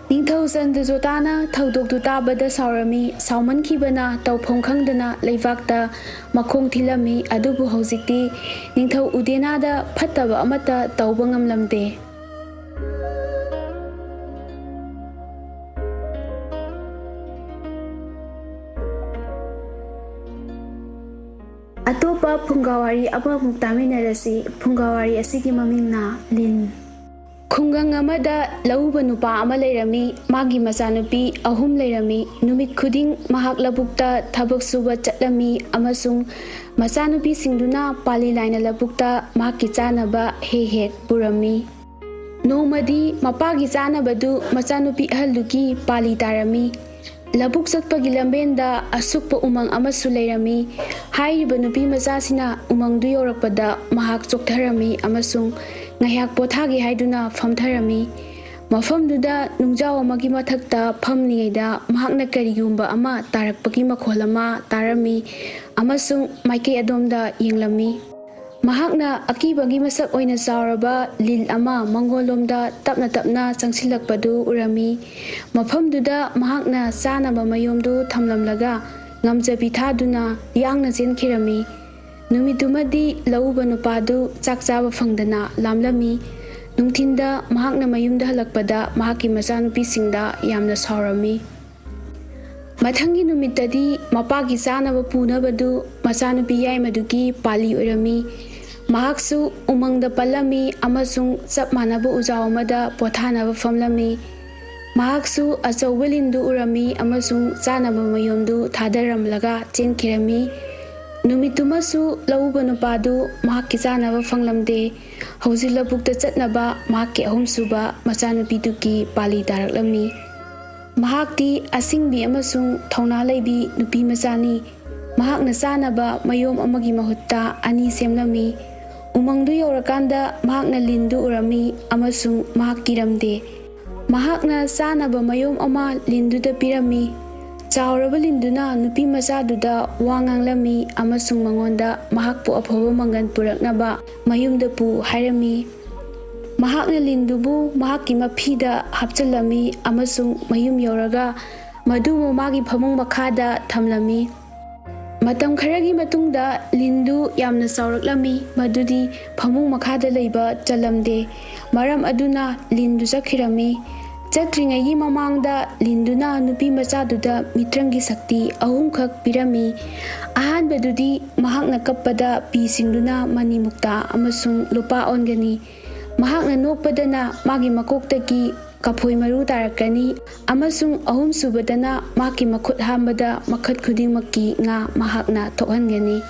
ꯅꯤꯡꯊꯧ ꯆꯟꯗ꯭ꯔꯖꯣꯇꯥꯅ ꯊꯧꯗꯣꯛꯇꯨ ꯇꯥꯕꯗ ꯁꯥꯎꯔꯝꯃꯤ꯫ ꯁꯥꯎꯃꯟꯈꯤꯕꯅ ꯇꯧꯐꯝ ꯈꯪꯗꯅ ꯂꯩꯕꯥꯛꯇ ꯃꯈꯣꯡ ꯊꯤꯜꯂꯝꯃꯤ꯫ ꯑꯗꯨꯕꯨ ꯍꯧꯖꯤꯛꯇꯤ ꯅꯤꯡꯊꯧ ꯎꯗꯦꯅꯥꯗ ꯐꯠꯇꯕ ꯑꯃꯠꯇ ꯇꯧꯕ ꯉꯝꯂꯝꯗꯦ꯫ ꯑꯇꯣꯞꯄ ꯐꯨꯡꯒꯥꯋꯥꯔꯤ ꯑꯃꯃꯨꯛ ꯇꯥꯃꯤꯟꯅꯔꯁꯤ꯫ ꯐꯨꯡꯒꯥꯋꯥꯔꯤ ꯑꯁꯤꯒꯤ ꯃꯃꯤꯡꯅ ꯂꯤꯟ꯫ ꯈꯨꯡꯒꯪ ꯑꯃꯗ ꯂꯧꯎꯕ ꯅꯨꯄꯥ ꯑꯃ ꯂꯩꯔꯝꯃꯤ꯫ ꯃꯥꯒꯤ ꯃꯆꯥꯅꯨꯄꯤ ꯑꯍꯨꯝ ꯂꯩꯔꯝꯃꯤ꯫ ꯅꯨꯃꯤꯠ ꯈꯨꯗꯤꯡ ꯃꯍꯥꯛ ꯂꯧꯕꯨꯛꯇ ꯊꯕꯛ ꯁꯨꯕ ꯆꯠꯂꯝꯃꯤ ꯑꯃꯁꯨꯡ ꯃꯆꯥꯅꯨꯄꯤꯁꯤꯡꯗꯨꯅ ꯄꯥꯂꯤ ꯂꯥꯏꯅ ꯂꯧꯕꯨꯛꯇ ꯃꯍꯥꯛꯀꯤ ꯆꯥꯅꯕ ꯍꯦꯛ ꯍꯦꯛ ꯄꯨꯔꯝꯃꯤ꯫ ꯅꯣꯡꯃꯗꯤ ꯃꯄꯥꯒꯤ ꯆꯥꯅꯕꯗꯨ ꯃꯆꯥꯅꯨꯄꯤ ꯑꯍꯜꯗꯨꯒꯤ ꯄꯥꯂꯤ ꯇꯥꯔꯝꯃꯤ꯫ ꯂꯧꯕꯨꯛ ꯆꯠꯄꯒꯤ ꯂꯝꯕꯦꯟꯗ ꯑꯁꯨꯛꯄ ꯎꯃꯪ ꯑꯃꯁꯨ ꯂꯩꯔꯝꯃꯤ꯫ ꯍꯥꯏꯔꯤꯕ ꯅꯨꯄꯤ ꯃꯆꯥꯁꯤꯅ ꯎꯃꯪꯗꯨ ꯌꯧꯔꯛꯄꯗ ꯃꯍꯥꯛ ꯆꯣꯛꯊꯔꯝꯃꯤ ꯑꯃꯁꯨꯡ ꯉꯥꯏꯍꯥꯛ ꯄꯣꯊꯥꯒꯦ ꯍꯥꯏꯗꯨꯅ ꯐꯝꯊꯔꯝꯃꯤ꯫ ꯃꯐꯝꯗꯨꯗ ꯅꯨꯡꯖꯥꯎ ꯑꯃꯒꯤ ꯃꯊꯛꯇ ꯐꯝꯂꯤꯉꯩꯗ ꯃꯍꯥꯛꯅ ꯀꯔꯤꯒꯨꯝꯕ ꯑꯃ ꯇꯥꯔꯛꯄꯒꯤ ꯃꯈꯣꯜ ꯑꯃ ꯇꯥꯔꯝꯃꯤ ꯑꯃꯁꯨꯡ ꯃꯥꯏꯀꯩ ꯑꯗꯣꯝꯗ ꯌꯦꯡꯂꯝꯃꯤ꯫ ꯃꯍꯥꯛꯅ ꯑꯀꯤꯕꯒꯤ ꯃꯁꯛ ꯑꯣꯏꯅ ꯆꯥꯎꯔꯕ ꯂꯤꯟ ꯑꯃ ꯃꯉꯣꯟꯂꯣꯝꯗ ꯇꯞꯅ ꯇꯞꯅ ꯆꯪꯁꯤꯜꯂꯛꯄꯗꯨ ꯎꯔꯝꯃꯤ꯫ ꯃꯐꯝꯗꯨꯗ ꯃꯍꯥꯛꯅ ꯆꯥꯅꯕ ꯃꯌꯣꯝꯗꯨ ꯊꯝꯂꯝꯂꯒ ꯉꯝꯖꯕꯤ ꯊꯥꯗꯨꯅ ꯌꯥꯡꯅ ꯆꯦꯟꯈꯤꯔꯝꯃꯤ꯫ ꯅꯨꯃꯤꯠꯇꯨꯃꯗꯤ ꯂꯧꯎꯕ ꯅꯨꯄꯥꯗꯨ ꯆꯥꯛ ꯆꯥꯕ ꯐꯪꯗꯅ ꯂꯥꯝꯂꯝꯃꯤ꯫ ꯅꯨꯡꯊꯤꯟꯗ ꯃꯍꯥꯛꯅ ꯃꯌꯨꯝꯗ ꯍꯜꯂꯛꯄꯗ ꯃꯍꯥꯛꯀꯤ ꯃꯆꯥꯅꯨꯄꯤꯁꯤꯡꯗ ꯌꯥꯝꯅ ꯁꯥꯎꯔꯝꯃꯤ꯫ ꯃꯊꯪꯒꯤ ꯅꯨꯃꯤꯠꯇꯗꯤ ꯃꯄꯥꯒꯤ ꯆꯥꯅꯕ ꯄꯨꯅꯕꯗꯨ ꯃꯆꯥꯅꯨꯄꯤ ꯌꯥꯏꯃꯗꯨꯒꯤ ꯄꯥꯂꯤ ꯑꯣꯏꯔꯝꯃꯤ꯫ ꯃꯍꯥꯛꯁꯨ ꯎꯃꯪꯗ ꯄꯜꯂꯝꯃꯤ ꯑꯃꯁꯨꯡ ꯆꯞ ꯃꯥꯟꯅꯕ ꯎꯖꯥꯎ ꯑꯃꯗ ꯄꯣꯊꯥꯅꯕ ꯐꯝꯂꯝꯃꯤ꯫ ꯃꯍꯥꯛꯁꯨ ꯑꯆꯧꯕ ꯂꯤꯟꯗꯨ ꯎꯔꯝꯃꯤ ꯑꯃꯁꯨꯡ ꯆꯥꯅꯕ ꯃꯌꯣꯝꯗꯨ ꯊꯥꯗꯔꯝꯂꯒ ꯆꯦꯟꯈꯤꯔꯝꯃꯤ꯫ ꯅꯨꯃꯤꯠꯇꯨꯃꯁꯨ ꯂꯧꯎꯕ ꯅꯨꯄꯥꯗꯨ ꯃꯍꯥꯛꯀꯤ ꯆꯥꯅꯕ ꯐꯪꯂꯝꯗꯦ꯫ ꯍꯧꯖꯤꯛ ꯂꯧꯕꯨꯛꯇ ꯆꯠꯅꯕ ꯃꯍꯥꯛꯀꯤ ꯑꯍꯨꯝꯁꯨꯕ ꯃꯆꯥꯅꯨꯄꯤꯗꯨꯒꯤ ꯄꯥꯂꯤ ꯇꯥꯔꯛꯂꯝꯃꯤ꯫ ꯃꯍꯥꯛꯇꯤ ꯑꯁꯤꯡꯕꯤ ꯑꯃꯁꯨꯡ ꯊꯧꯅꯥ ꯂꯩꯕꯤ ꯅꯨꯄꯤ ꯃꯆꯥꯅꯤ꯫ ꯃꯍꯥꯛꯅ ꯆꯥꯅꯕ ꯃꯌꯣꯝ ꯑꯃꯒꯤ ꯃꯍꯨꯠꯇ ꯑꯅꯤ ꯁꯦꯝꯂꯝꯃꯤ꯫ ꯎꯃꯪꯗꯨ ꯌꯧꯔꯀꯥꯟꯗ ꯃꯍꯥꯛꯅ ꯂꯤꯟꯗꯨ ꯎꯔꯝꯃꯤ ꯑꯃꯁꯨꯡ ꯃꯍꯥꯛ ꯀꯤꯔꯝꯗꯦ꯫ ꯃꯍꯥꯛꯅ ꯆꯥꯅꯕ ꯃꯌꯣꯝ ꯑꯃ ꯂꯤꯟꯗꯨꯗ ꯄꯤꯔꯝꯃꯤ꯫ ꯆꯥꯎꯔꯕ ꯂꯤꯟꯗꯨꯅ ꯅꯨꯄꯤ ꯃꯆꯥꯗꯨꯗ ꯋꯥ ꯉꯥꯡꯂꯝꯃꯤ ꯑꯃꯁꯨꯡ ꯃꯉꯣꯟꯗ ꯃꯍꯥꯛꯄꯨ ꯑꯐꯕ ꯃꯪꯒꯜ ꯄꯨꯔꯛꯅꯕ ꯃꯌꯨꯝꯗ ꯄꯨ ꯍꯥꯏꯔꯝꯃꯤ꯫ ꯃꯍꯥꯛꯅ ꯂꯤꯟꯗꯨꯕꯨ ꯃꯍꯥꯛꯀꯤ ꯃꯐꯤꯗ ꯍꯥꯞꯆꯤꯜꯂꯝꯃꯤ ꯑꯃꯁꯨꯡ ꯃꯌꯨꯝ ꯌꯧꯔꯒ ꯃꯗꯨꯕꯨ ꯃꯥꯒꯤ ꯐꯃꯨꯡ ꯃꯈꯥꯗ ꯊꯝꯂꯝꯃꯤ꯫ ꯃꯇꯝ ꯈꯔꯒꯤ ꯃꯇꯨꯡꯗ ꯂꯤꯟꯗꯨ ꯌꯥꯝꯅ ꯆꯥꯎꯔꯛꯂꯝꯃꯤ, ꯃꯗꯨꯗꯤ ꯐꯃꯨꯡ ꯃꯈꯥꯗ ꯂꯩꯕ ꯆꯜꯂꯝꯗꯦ꯫ ꯃꯔꯝ ꯑꯗꯨꯅ ꯂꯤꯟꯗꯨ ꯆꯠꯈꯤꯔꯝꯃꯤ꯫ ꯆꯠꯇ꯭ꯔꯤꯉꯩꯒꯤ ꯃꯃꯥꯡꯗ ꯂꯤꯟꯗꯨꯅ ꯅꯨꯄꯤ ꯃꯆꯥꯗꯨꯗ ꯃꯤꯇ꯭ꯔꯪꯒꯤ ꯁꯛꯇꯤ ꯑꯍꯨꯝꯈꯛ ꯄꯤꯔꯝꯃꯤ꯫ ꯑꯍꯥꯟꯕꯗꯨꯗꯤ ꯃꯍꯥꯛꯅ ꯀꯞꯄꯗ ꯄꯤꯁꯤꯡꯗꯨꯅ ꯃꯅꯤ ꯃꯨꯛꯇꯥ ꯑꯃꯁꯨꯡ ꯂꯨꯄꯥ ꯑꯣꯟꯒꯅꯤ꯫ ꯃꯍꯥꯛꯅ ꯅꯣꯛꯄꯗꯅ ꯃꯥꯒꯤ ꯃꯀꯣꯛꯇꯒꯤ ꯀꯐꯣꯏ ꯃꯔꯨ ꯇꯥꯔꯛꯀꯅꯤ, ꯑꯃꯁꯨꯡ ꯑꯍꯨꯝꯁꯨꯕꯗꯅ ꯃꯍꯥꯛꯀꯤ ꯃꯈꯨꯠ ꯍꯥꯝꯕꯗ ꯃꯈꯜ ꯈꯨꯗꯤꯡꯃꯛꯀꯤ ꯉꯥ ꯃꯍꯥꯛꯅ ꯊꯣꯛꯍꯟꯒꯅꯤ꯫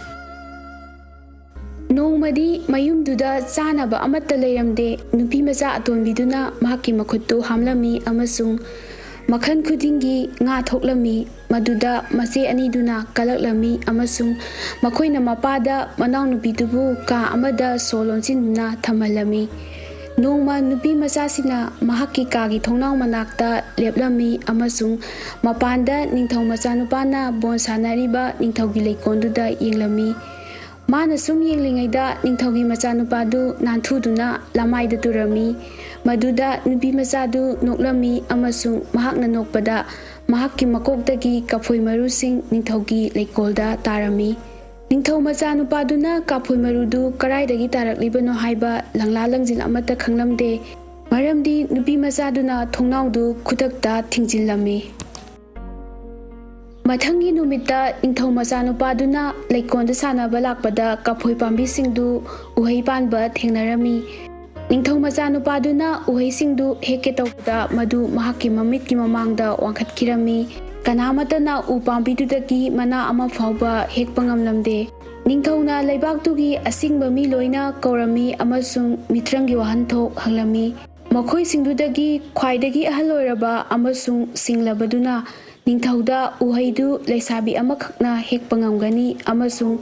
ꯅꯣꯡꯃꯗꯤ ꯃꯌꯨꯝꯗꯨꯗ ꯆꯥꯅꯕ ꯑꯃꯠꯇ ꯂꯩꯔꯝꯗꯦ꯫ ꯅꯨꯄꯤ ꯃꯆꯥ ꯑꯇꯣꯟꯕꯤꯗꯨꯅ ꯃꯍꯥꯛꯀꯤ ꯃꯈꯨꯠꯇꯨ ꯍꯥꯝꯂꯝꯃꯤ ꯑꯃꯁꯨꯡ ꯃꯈꯜ ꯈꯨꯗꯤꯡꯒꯤ ꯉꯥ ꯊꯣꯛꯂꯝꯃꯤ꯫ ꯃꯗꯨꯗ ꯃꯆꯦ ꯑꯅꯤꯗꯨꯅ ꯀꯜꯂꯛꯂꯝꯃꯤ ꯑꯃꯁꯨꯡ ꯃꯈꯣꯏꯅ ꯃꯄꯥꯗ ꯃꯅꯥꯎꯅꯨꯄꯤꯗꯨꯕꯨ ꯀꯥ ꯑꯃꯗ ꯁꯣ ꯂꯣꯟꯁꯤꯟꯗꯨꯅ ꯊꯝꯍꯜꯂꯝꯃꯤ꯫ ꯅꯣꯡꯃ ꯅꯨꯄꯤ ꯃꯆꯥꯁꯤꯅ ꯃꯍꯥꯛꯀꯤ ꯀꯥꯒꯤ ꯊꯣꯡꯅꯥꯎ ꯃꯅꯥꯛꯇ ꯂꯦꯞꯂꯝꯃꯤ ꯑꯃꯁꯨꯡ ꯃꯄꯥꯟꯗ ꯅꯤꯡꯊꯧ ꯃꯆꯥꯅꯨꯄꯥꯅ ꯕꯣꯜ ꯁꯥꯟꯅꯔꯤꯕ ꯅꯤꯡꯊꯧꯒꯤ ꯂꯩꯀꯣꯜꯗꯨꯗ ꯌꯦꯡꯂꯝꯃꯤ꯫ ꯃꯥꯅ ꯁꯨꯝ ꯌꯦꯡꯂꯤꯉꯩꯗ ꯅꯤꯡꯊꯧꯒꯤ ꯃꯆꯥꯅꯨꯄꯥꯗꯨ ꯅꯥꯟꯊꯨꯗꯨꯅ ꯂꯃꯥꯏꯗ ꯇꯨꯔꯝꯃꯤ꯫ ꯃꯗꯨꯗ ꯅꯨꯄꯤ ꯃꯆꯥꯗꯨ ꯅꯣꯛꯂꯝꯃꯤ ꯑꯃꯁꯨꯡ ꯃꯍꯥꯛꯅ ꯅꯣꯛꯄꯗ ꯃꯍꯥꯛꯀꯤ ꯃꯀꯣꯛꯇꯒꯤ ꯀꯐꯣꯏ ꯃꯔꯨꯁꯤꯡ ꯅꯤꯡꯊꯧꯒꯤ ꯂꯩꯀꯣꯜꯗ ꯇꯥꯔꯝꯃꯤ꯫ ꯅꯤꯡꯊꯧ ꯃꯆꯥꯅꯨꯄꯥꯗꯨꯅ ꯀꯐꯣꯏ ꯃꯔꯨꯗꯨ ꯀꯗꯥꯏꯗꯒꯤ ꯇꯥꯔꯛꯂꯤꯕꯅꯣ ꯍꯥꯏꯕ ꯂꯪꯂꯥ ꯂꯪꯖꯤꯜ ꯑꯃꯠꯇ ꯈꯪꯂꯝꯗꯦ, ꯃꯔꯝꯗꯤ ꯅꯨꯄꯤ ꯃꯆꯥꯗꯨꯅ ꯊꯣꯡꯅꯥꯎꯗꯨ ꯈꯨꯗꯛꯇ ꯊꯤꯡꯖꯤꯜꯂꯝꯃꯤ꯫ ꯃꯊꯪꯒꯤ ꯅꯨꯃꯤꯠꯇ ꯅꯤꯡꯊꯧ ꯃꯆꯥꯅꯨꯄꯥꯗꯨꯅ ꯂꯩꯀꯣꯜꯗ ꯁꯥꯟꯅꯕ ꯂꯥꯛꯄꯗ ꯀꯐꯣꯏ ꯄꯥꯝꯕꯤꯁꯤꯡꯗꯨ ꯎꯍꯩ ꯄꯥꯟꯕ ꯊꯦꯡꯅꯔꯝꯃꯤ꯫ ꯅꯤꯡꯊꯧ ꯃꯆꯥꯅꯨꯄꯥꯗꯨꯅ ꯎꯍꯩꯁꯤꯡꯗꯨ ꯍꯦꯛꯀꯦ ꯇꯧꯕꯗ ꯃꯗꯨ ꯃꯍꯥꯛꯀꯤ ꯃꯃꯤꯠꯀꯤ ꯃꯃꯥꯡꯗ ꯋꯥꯡꯈꯠꯈꯤꯔꯝꯃꯤ꯫ ꯀꯅꯥꯃꯠꯇꯅ ꯎ ꯄꯥꯝꯕꯤꯗꯨꯗꯒꯤ ꯃꯅꯥ ꯑꯃ ꯐꯥꯎꯕ ꯍꯦꯛꯄ ꯉꯝꯂꯝꯗꯦ꯫ ꯅꯤꯡꯊꯧꯅ ꯂꯩꯕꯥꯛꯇꯨꯒꯤ ꯑꯁꯤꯡꯕ ꯃꯤ ꯂꯣꯏꯅ ꯀꯧꯔꯝꯃꯤ ꯑꯃꯁꯨꯡ ꯃꯤꯇ꯭ꯔꯪꯒꯤ ꯋꯥꯍꯟꯊꯣꯛ ꯍꯪꯂꯝꯃꯤ꯫ ꯃꯈꯣꯏꯁꯤꯡꯗꯨꯗꯒꯤ ꯈ꯭ꯋꯥꯏꯗꯒꯤ ꯑꯍꯜ ꯑꯣꯏꯔꯕ ꯑꯃꯁꯨꯡ ꯁꯤꯡꯂꯕꯗꯨꯅ ꯅꯤꯡꯊꯧꯗ ꯎꯍꯩꯗꯨ ꯂꯩꯁꯥꯕꯤ ꯑꯃꯈꯛꯅ ꯍꯦꯛꯄ ꯉꯝꯒꯅꯤ ꯑꯃꯁꯨꯡ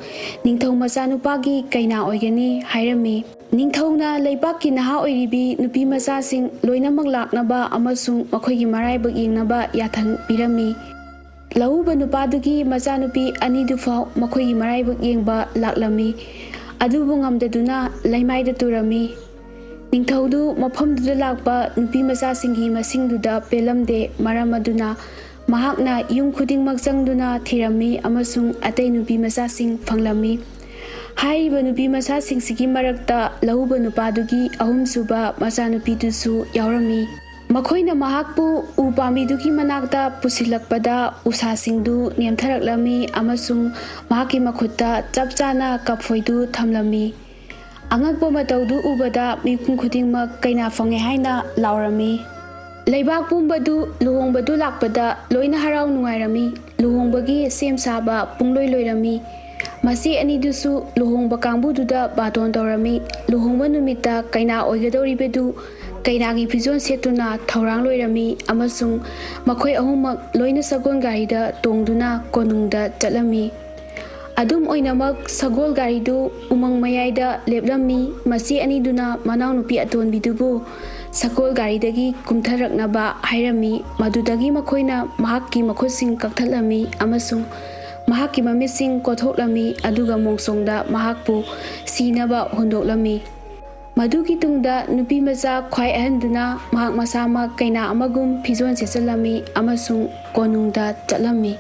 ꯅꯤꯡꯊꯧ ꯃꯆꯥꯅꯨꯄꯥꯒꯤ ꯀꯩꯅꯥ ꯑꯣꯏꯒꯅꯤ ꯍꯥꯏꯔꯝꯃꯤ꯫ ꯅꯤꯡꯊꯧꯅ ꯂꯩꯕꯥꯛꯀꯤ ꯅꯍꯥ ꯑꯣꯏꯔꯤꯕꯤ ꯅꯨꯄꯤ ꯃꯆꯥꯁꯤꯡ ꯂꯣꯏꯅꯃꯛ ꯂꯥꯛꯅꯕ ꯑꯃꯁꯨꯡ ꯃꯈꯣꯏꯒꯤ ꯃꯔꯥꯏꯕꯛ ꯌꯦꯡꯅꯕ ꯌꯥꯊꯪ ꯄꯤꯔꯝꯃꯤ꯫ ꯂꯧꯎꯕ ꯅꯨꯄꯥꯗꯨꯒꯤ ꯃꯆꯥꯅꯨꯄꯤ ꯑꯅꯤꯗꯨꯐꯥꯎ ꯃꯈꯣꯏꯒꯤ ꯃꯔꯥꯏꯕꯛ ꯌꯦꯡꯕ ꯂꯥꯛꯂꯝꯃꯤ꯫ ꯑꯗꯨꯕꯨ ꯉꯝꯗꯗꯨꯅ ꯂꯩꯃꯥꯏꯗ ꯇꯨꯔꯝꯃꯤ꯫ ꯅꯤꯡꯊꯧꯗꯨ ꯃꯐꯝꯗꯨꯗ ꯂꯥꯛꯄ ꯅꯨꯄꯤ ꯃꯆꯥꯁꯤꯡꯒꯤ ꯃꯁꯤꯡꯗꯨꯗ ꯄꯦꯜꯂꯝꯗꯦ꯫ ꯃꯔꯝ ꯑꯗꯨꯅ ꯃꯍꯥꯛꯅ ꯌꯨꯝ ꯈꯨꯗꯤꯡꯃꯛ ꯆꯪꯗꯨꯅ ꯊꯤꯔꯝꯃꯤ ꯑꯃꯁꯨꯡ ꯑꯇꯩ ꯅꯨꯄꯤ ꯃꯆꯥꯁꯤꯡ ꯐꯪꯂꯝꯃꯤ꯫ ꯍꯥꯏꯔꯤꯕ ꯅꯨꯄꯤ ꯃꯆꯥꯁꯤꯡꯁꯤꯒꯤ ꯃꯔꯛꯇ ꯂꯧꯎꯕ ꯅꯨꯄꯥꯗꯨꯒꯤ ꯑꯍꯨꯝꯁꯨꯕ ꯃꯆꯥꯅꯨꯄꯤꯗꯨꯁꯨ ꯌꯥꯎꯔꯝꯃꯤ꯫ ꯃꯈꯣꯏꯅ ꯃꯍꯥꯛꯄꯨ ꯎ ꯄꯥꯝꯕꯤꯗꯨꯒꯤ ꯃꯅꯥꯛꯇ ꯄꯨꯁꯤꯜꯂꯛꯄꯗ ꯎꯁꯥꯁꯤꯡꯗꯨ ꯅꯦꯝꯊꯔꯛꯂꯝꯃꯤ ꯑꯃꯁꯨꯡ ꯃꯍꯥꯛꯀꯤ ꯃꯈꯨꯠꯇ ꯆꯞ ꯆꯥꯅ ꯀꯐꯣꯏꯗꯨ ꯊꯝꯂꯝꯃꯤ꯫ ꯑꯉꯛꯄ ꯃꯇꯧꯗꯨ ꯎꯕꯗ ꯃꯤꯄꯨꯝ ꯈꯨꯗꯤꯡꯃꯛ ꯀꯩꯅꯥ ꯐꯪꯉꯦ ꯍꯥꯏꯅ ꯂꯥꯎꯔꯝꯃꯤ꯫ ꯂꯩꯕꯥꯛ ꯄꯨꯝꯕꯗꯨ ꯂꯨꯍꯣꯡꯕꯗꯨ ꯂꯥꯛꯄꯗ ꯂꯣꯏꯅ ꯍꯔꯥꯎ ꯅꯨꯡꯉꯥꯏꯔꯝꯃꯤ꯫ ꯂꯨꯍꯣꯡꯕꯒꯤ ꯁꯦꯝ ꯁꯥꯕ ꯄꯨꯡꯂꯣꯏ ꯂꯣꯏꯔꯝꯃꯤ꯫ ꯃꯆꯦ ꯑꯅꯤꯗꯨꯁꯨ ꯂꯨꯍꯣꯡꯕ ꯀꯥꯡꯕꯨꯗꯨꯗ ꯕꯥꯇꯣꯟ ꯇꯧꯔꯝꯃꯤ꯫ ꯂꯨꯍꯣꯡꯕ ꯅꯨꯃꯤꯠꯇ ꯀꯩꯅꯥ ꯑꯣꯏꯒꯗꯧꯔꯤꯕꯗꯨ ꯀꯩꯅꯥꯒꯤ ꯐꯤꯖꯣꯜ ꯁꯦꯠꯇꯨꯅ ꯊꯧꯔꯥꯡ ꯂꯣꯏꯔꯝꯃꯤ ꯑꯃꯁꯨꯡ ꯃꯈꯣꯏ ꯑꯍꯨꯝꯃꯛ ꯂꯣꯏꯅ ꯁꯒꯣꯜ ꯒꯥꯔꯤꯗ ꯇꯣꯡꯗꯨꯅ ꯀꯣꯅꯨꯡꯗ ꯆꯠꯂꯝꯃꯤ꯫ ꯑꯗꯨꯝ ꯑꯣꯏꯅꯃꯛ ꯁꯒꯣꯜ ꯒꯥꯔꯤꯗꯨ ꯎꯃꯪ ꯃꯌꯥꯏꯗ ꯂꯦꯞꯂꯝꯃꯤ꯫ ꯃꯆꯦ ꯑꯅꯤꯗꯨꯅ ꯃꯅꯥꯎꯅꯨꯄꯤ ꯑꯇꯣꯟꯕꯤꯗꯨꯕꯨ ꯁꯒꯣꯜ ꯒꯥꯔꯤꯗꯒꯤ ꯀꯨꯝꯊꯔꯛꯅꯕ ꯍꯥꯏꯔꯝꯃꯤ꯫ ꯃꯗꯨꯗꯒꯤ ꯃꯈꯣꯏꯅ ꯃꯍꯥꯛꯀꯤ ꯃꯈꯨꯠꯁꯤꯡ ꯀꯛꯊꯠꯂꯝꯃꯤ ꯑꯃꯁꯨꯡ ꯃꯍꯥꯛꯀꯤ ꯃꯃꯤꯠꯁꯤꯡ ꯀꯣꯊꯣꯛꯂꯝꯃꯤ, ꯑꯗꯨꯒ ꯃꯣꯡꯁꯣꯡꯗ ꯃꯍꯥꯛꯄꯨ ꯁꯤꯅꯕ ꯍꯨꯟꯗꯣꯛꯂꯝꯃꯤ꯫ ꯃꯗꯨꯒꯤ ꯇꯨꯡꯗ ꯅꯨꯄꯤ ꯃꯆꯥ ꯈ꯭ꯋꯥꯏ ꯑꯍꯟꯗꯨꯅ ꯃꯍꯥꯛ ꯃꯁꯥꯃꯛ ꯀꯩꯅꯥ ꯑꯃꯒꯨꯝ ꯐꯤꯖꯣꯜ ꯁꯦꯠꯆꯜꯂꯝꯃꯤ ꯑꯃꯁꯨꯡ ꯀꯣꯅꯨꯡꯗ ꯆꯠꯂꯝꯃꯤ꯫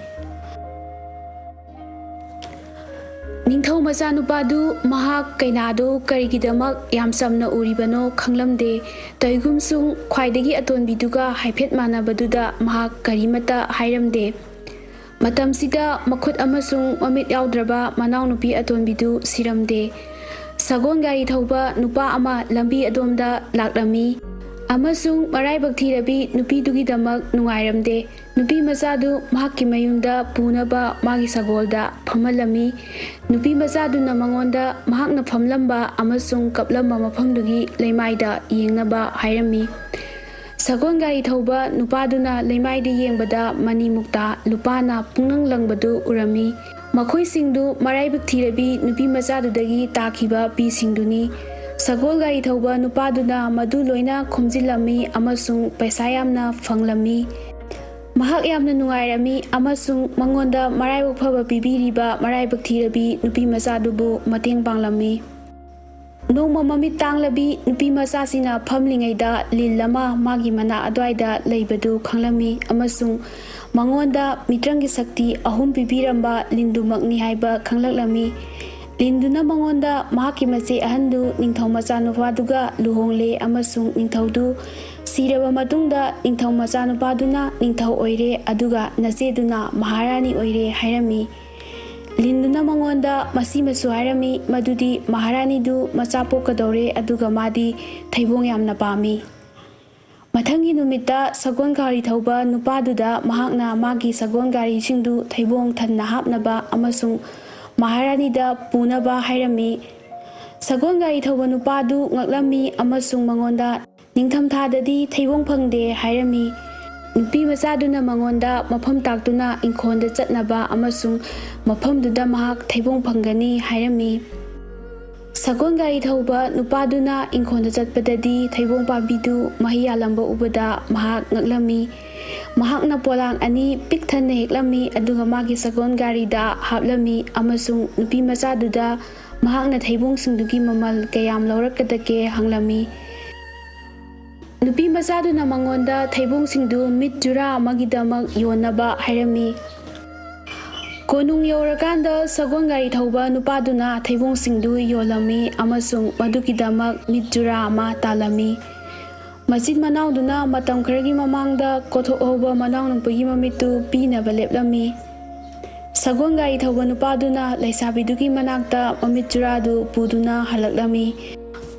ꯅꯤꯡꯊꯧ ꯃꯆꯥꯅꯨꯄꯥꯗꯨ ꯃꯍꯥꯛ ꯀꯩꯅꯥꯗꯨ ꯀꯔꯤꯒꯤꯗꯃꯛ ꯌꯥꯝ ꯆꯝꯅ ꯎꯔꯤꯕꯅꯣ ꯈꯪꯂꯝꯗꯦ꯫ ꯇꯧꯏꯒꯨꯝꯁꯨꯡ ꯈ꯭ꯋꯥꯏꯗꯒꯤ ꯑꯇꯣꯟꯕꯤꯗꯨꯒ ꯍꯥꯏꯐꯦꯠ ꯃꯥꯟꯅꯕꯗꯨꯗ ꯃꯍꯥꯛ ꯀꯔꯤꯃꯠꯇ ꯍꯥꯏꯔꯝꯗꯦ꯫ ꯃꯇꯝꯁꯤꯗ ꯃꯈꯨꯠ ꯑꯃꯁꯨꯡ ꯃꯃꯤꯠ ꯌꯥꯎꯗ꯭ꯔꯕ ꯃꯅꯥꯎꯅꯨꯄꯤ ꯑꯇꯣꯟꯕꯤꯗꯨ ꯁꯤꯔꯝꯗꯦ꯫ ꯁꯒꯣꯜ ꯒꯥꯔꯤ ꯊꯧꯕ ꯅꯨꯄꯥ ꯑꯃ ꯂꯝꯕꯤ ꯑꯗꯣꯝꯗ ꯂꯥꯛꯂꯝꯃꯤ ꯑꯃꯁꯨꯡ ꯃꯔꯥꯏꯕꯛ ꯊꯤꯔꯕꯤ ꯅꯨꯄꯤꯗꯨꯒꯤꯗꯃꯛ ꯅꯨꯡꯉꯥꯏꯔꯝꯗꯦ꯫ ꯅꯨꯄꯤ ꯃꯆꯥꯗꯨ ꯃꯍꯥꯛꯀꯤ ꯃꯌꯨꯝꯗ ꯄꯨꯅꯕ ꯃꯥꯒꯤ ꯁꯒꯣꯜꯗ ꯐꯝꯍꯜꯂꯝꯃꯤ꯫ ꯅꯨꯄꯤ ꯃꯆꯥꯗꯨꯅ ꯃꯉꯣꯟꯗ ꯃꯍꯥꯛꯅ ꯐꯝꯂꯝꯕ ꯑꯃꯁꯨꯡ ꯀꯞꯂꯝꯕ ꯃꯐꯝꯗꯨꯒꯤ ꯂꯩꯃꯥꯏꯗ ꯌꯦꯡꯅꯕ ꯍꯥꯏꯔꯝꯃꯤ꯫ ꯁꯒꯣꯜ ꯒꯥꯔꯤ ꯊꯧꯕ ꯅꯨꯄꯥꯗꯨꯅ ꯂꯩꯃꯥꯏꯗ ꯌꯦꯡꯕꯗ ꯃꯅꯤ ꯃꯨꯛꯇꯥ ꯂꯨꯄꯥꯅ ꯄꯨꯡꯂꯪ ꯂꯪꯕꯗꯨ ꯎꯔꯝꯃꯤ꯫ ꯃꯈꯣꯏꯁꯤꯡꯗꯨ ꯃꯔꯥꯏꯕꯛ ꯊꯤꯔꯕꯤ ꯅꯨꯄꯤ ꯃꯆꯥꯗꯨꯗꯒꯤ ꯇꯥꯈꯤꯕ ꯄꯤꯁꯤꯡꯗꯨꯅꯤ꯫ ꯁꯒꯣꯜ ꯒꯥꯔꯤ ꯊꯧꯕ ꯅꯨꯄꯥꯗꯨꯅ ꯃꯗꯨ ꯂꯣꯏꯅ ꯈꯣꯝꯖꯤꯜꯂꯝꯃꯤ ꯑꯃꯁꯨꯡ ꯄꯩꯁꯥ ꯌꯥꯝꯅ ꯐꯪꯂꯝꯃꯤ꯫ ꯃꯍꯥꯛ ꯌꯥꯝꯅ ꯅꯨꯡꯉꯥꯏꯔꯝꯃꯤ ꯑꯃꯁꯨꯡ ꯃꯉꯣꯟꯗ ꯃꯔꯥꯏꯕꯛ ꯐꯕ ꯄꯤꯕꯤꯔꯤꯕ ꯃꯔꯥꯏꯕꯛ ꯊꯤꯔꯕꯤ ꯅꯨꯄꯤ ꯃꯆꯥꯗꯨꯕꯨ ꯃꯇꯦꯡ ꯄꯥꯡꯂꯝꯃꯤ꯫ ꯅꯣꯡꯃ ꯃꯃꯤꯠ ꯇꯥꯡꯂꯕꯤ ꯅꯨꯄꯤ ꯃꯆꯥꯁꯤꯅ ꯐꯝꯂꯤꯉꯩꯗ ꯂꯤꯟ ꯑꯃ ꯃꯥꯒꯤ ꯃꯅꯥꯛ ꯑꯗꯨꯋꯥꯏꯗ ꯂꯩꯕꯗꯨ ꯈꯪꯂꯝꯃꯤ ꯑꯃꯁꯨꯡ ꯃꯉꯣꯟꯗ ꯃꯤꯇ꯭ꯔꯪꯒꯤ ꯁꯛꯇꯤ ꯑꯍꯨꯝ ꯄꯤꯕꯤꯔꯝꯕ ꯂꯤꯟꯗꯨꯃꯛꯅꯤ ꯍꯥꯏꯕ ꯈꯪꯂꯛꯂꯝꯃꯤ꯫ ꯂꯤꯟꯗꯨꯅ ꯃꯉꯣꯟꯗ ꯃꯍꯥꯛꯀꯤ ꯃꯆꯦ ꯑꯍꯟꯗꯨ ꯅꯤꯡꯊꯧ ꯃꯆꯥꯅꯨꯄꯥꯗꯨꯒ ꯂꯨꯍꯣꯡꯂꯦ ꯑꯃꯁꯨꯡ ꯅꯤꯡꯊꯧꯗꯨ ꯁꯤꯔꯕ ꯃꯇꯨꯡꯗ ꯅꯤꯡꯊꯧ ꯃꯆꯥꯅꯨꯄꯥꯗꯨꯅ ꯅꯤꯡꯊꯧ ꯑꯣꯏꯔꯦ, ꯑꯗꯨꯒ ꯅꯆꯦꯗꯨꯅ ꯃꯍꯥꯔꯥꯅꯤ ꯑꯣꯏꯔꯦ ꯍꯥꯏꯔꯝꯃꯤ꯫ ꯂꯤꯟꯗꯨꯅ ꯃꯉꯣꯟꯗ ꯃꯁꯤꯃꯁꯨ ꯍꯥꯏꯔꯝꯃꯤ ꯃꯗꯨꯗꯤ ꯃꯍꯥꯔꯥꯅꯤꯗꯨ ꯃꯆꯥ ꯄꯣꯛꯀꯗꯧꯔꯦ, ꯑꯗꯨꯒ ꯃꯥꯗꯤ ꯊꯩꯕꯣꯡ ꯌꯥꯝꯅ ꯄꯥꯝꯃꯤ꯫ ꯃꯊꯪꯒꯤ ꯅꯨꯃꯤꯠꯇ ꯁꯒꯣꯜ ꯒꯥꯔꯤ ꯊꯧꯕ ꯅꯨꯄꯥꯗꯨꯗ ꯃꯍꯥꯛꯅ ꯃꯥꯒꯤ ꯁꯒꯣꯜ ꯒꯥꯔꯤꯁꯤꯡꯗꯨ ꯊꯩꯕꯣꯡ ꯊꯟꯅ ꯍꯥꯞꯅꯕ ꯑꯃꯁꯨꯡ ꯃꯍꯥꯔꯥꯅꯤꯗ ꯄꯨꯅꯕ ꯍꯥꯏꯔꯝꯃꯤ꯫ ꯁꯒꯣꯜ ꯒꯥꯔꯤ ꯊꯧꯕ ꯅꯨꯄꯥꯗꯨ ꯉꯛꯂꯝꯃꯤ ꯑꯃꯁꯨꯡ ꯃꯉꯣꯟꯗ, "ꯅꯤꯡꯊꯝꯊꯥꯗꯗꯤ ꯊꯩꯕꯣꯡ ꯐꯪꯗꯦ" ꯍꯥꯏꯔꯝꯃꯤ꯫ ꯅꯨꯄꯤ ꯃꯆꯥꯗꯨꯅ ꯃꯉꯣꯟꯗ ꯃꯐꯝ ꯇꯥꯛꯇꯨꯅ ꯏꯪꯈꯣꯜꯗ ꯆꯠꯅꯕ ꯑꯃꯁꯨꯡ ꯃꯐꯝꯗꯨꯗ ꯃꯍꯥꯛ ꯊꯩꯕꯣꯡ ꯐꯪꯒꯅꯤ ꯍꯥꯏꯔꯝꯃꯤ꯫ ꯁꯒꯣꯜ ꯒꯥꯔꯤ ꯊꯧꯕ ꯅꯨꯄꯥꯗꯨꯅ ꯏꯪꯈꯣꯜꯗ ꯆꯠꯄꯗꯗꯤ ꯊꯩꯕꯣꯡ ꯄꯥꯝꯕꯤꯗꯨ ꯃꯍꯩ ꯌꯥꯜꯂꯝꯕ ꯎꯕꯗ ꯃꯍꯥꯛ ꯉꯛꯂꯝꯃꯤ꯫ ꯃꯍꯥꯛꯅ ꯄꯣꯂꯥꯡ ꯑꯅꯤ ꯄꯤꯛ ꯊꯟꯅ ꯍꯦꯛꯂꯝꯃꯤ, ꯑꯗꯨꯒ ꯃꯥꯒꯤ ꯁꯒꯣꯜ ꯒꯥꯔꯤꯗ ꯍꯥꯞꯂꯝꯃꯤ ꯑꯃꯁꯨꯡ ꯅꯨꯄꯤ ꯃꯆꯥꯗꯨꯗ ꯃꯍꯥꯛꯅ ꯊꯩꯕꯣꯡꯁꯤꯡꯗꯨꯒꯤ ꯃꯃꯜ ꯀꯌꯥꯝ ꯂꯧꯔꯛꯀꯗꯒꯦ ꯍꯪꯂꯝꯃꯤ꯫ ꯅꯨꯄꯤ ꯃꯆꯥꯗꯨꯅ ꯃꯉꯣꯟꯗ ꯊꯩꯕꯣꯡꯁꯤꯡꯗꯨ ꯃꯤꯠ ꯖꯨꯔꯥ ꯑꯃꯒꯤꯗꯃꯛ ꯌꯣꯟꯅꯕ ꯍꯥꯏꯔꯝꯃꯤ꯫ ꯀꯣꯅꯨꯡ ꯌꯧꯔꯀꯥꯟꯗ ꯁꯒꯣꯜ ꯒꯥꯔꯤ ꯊꯧꯕ ꯅꯨꯄꯥꯗꯨꯅ ꯊꯩꯕꯣꯡꯁꯤꯡꯗꯨ ꯌꯣꯜꯂꯝꯃꯤ ꯑꯃꯁꯨꯡ ꯃꯗꯨꯒꯤꯗꯃꯛ ꯃꯤꯠ ꯖꯨꯔꯥ ꯑꯃ ꯇꯥꯜꯂꯝꯃꯤ꯫ ꯃꯆꯤꯟ ꯃꯅꯥꯎꯗꯨꯅ ꯃꯇꯝ ꯈꯔꯒꯤ ꯃꯃꯥꯡꯗ ꯀꯣꯊꯣꯛꯍꯧꯕ ꯃꯅꯥꯎꯅꯨꯄꯤꯒꯤ ꯃꯃꯤꯠꯇꯨ ꯄꯤꯅꯕ ꯂꯦꯞꯂꯝꯃꯤ꯫ ꯁꯒꯣꯜ ꯒꯥꯔꯤ ꯊꯧꯕ ꯅꯨꯄꯥꯗꯨꯅ ꯂꯩꯁꯥꯕꯤꯗꯨꯒꯤ ꯃꯅꯥꯛꯇ ꯃꯃꯤꯠ ꯖꯨꯔꯥꯗꯨ ꯄꯨꯗꯨꯅ ꯍꯜꯂꯛꯂꯝꯃꯤ꯫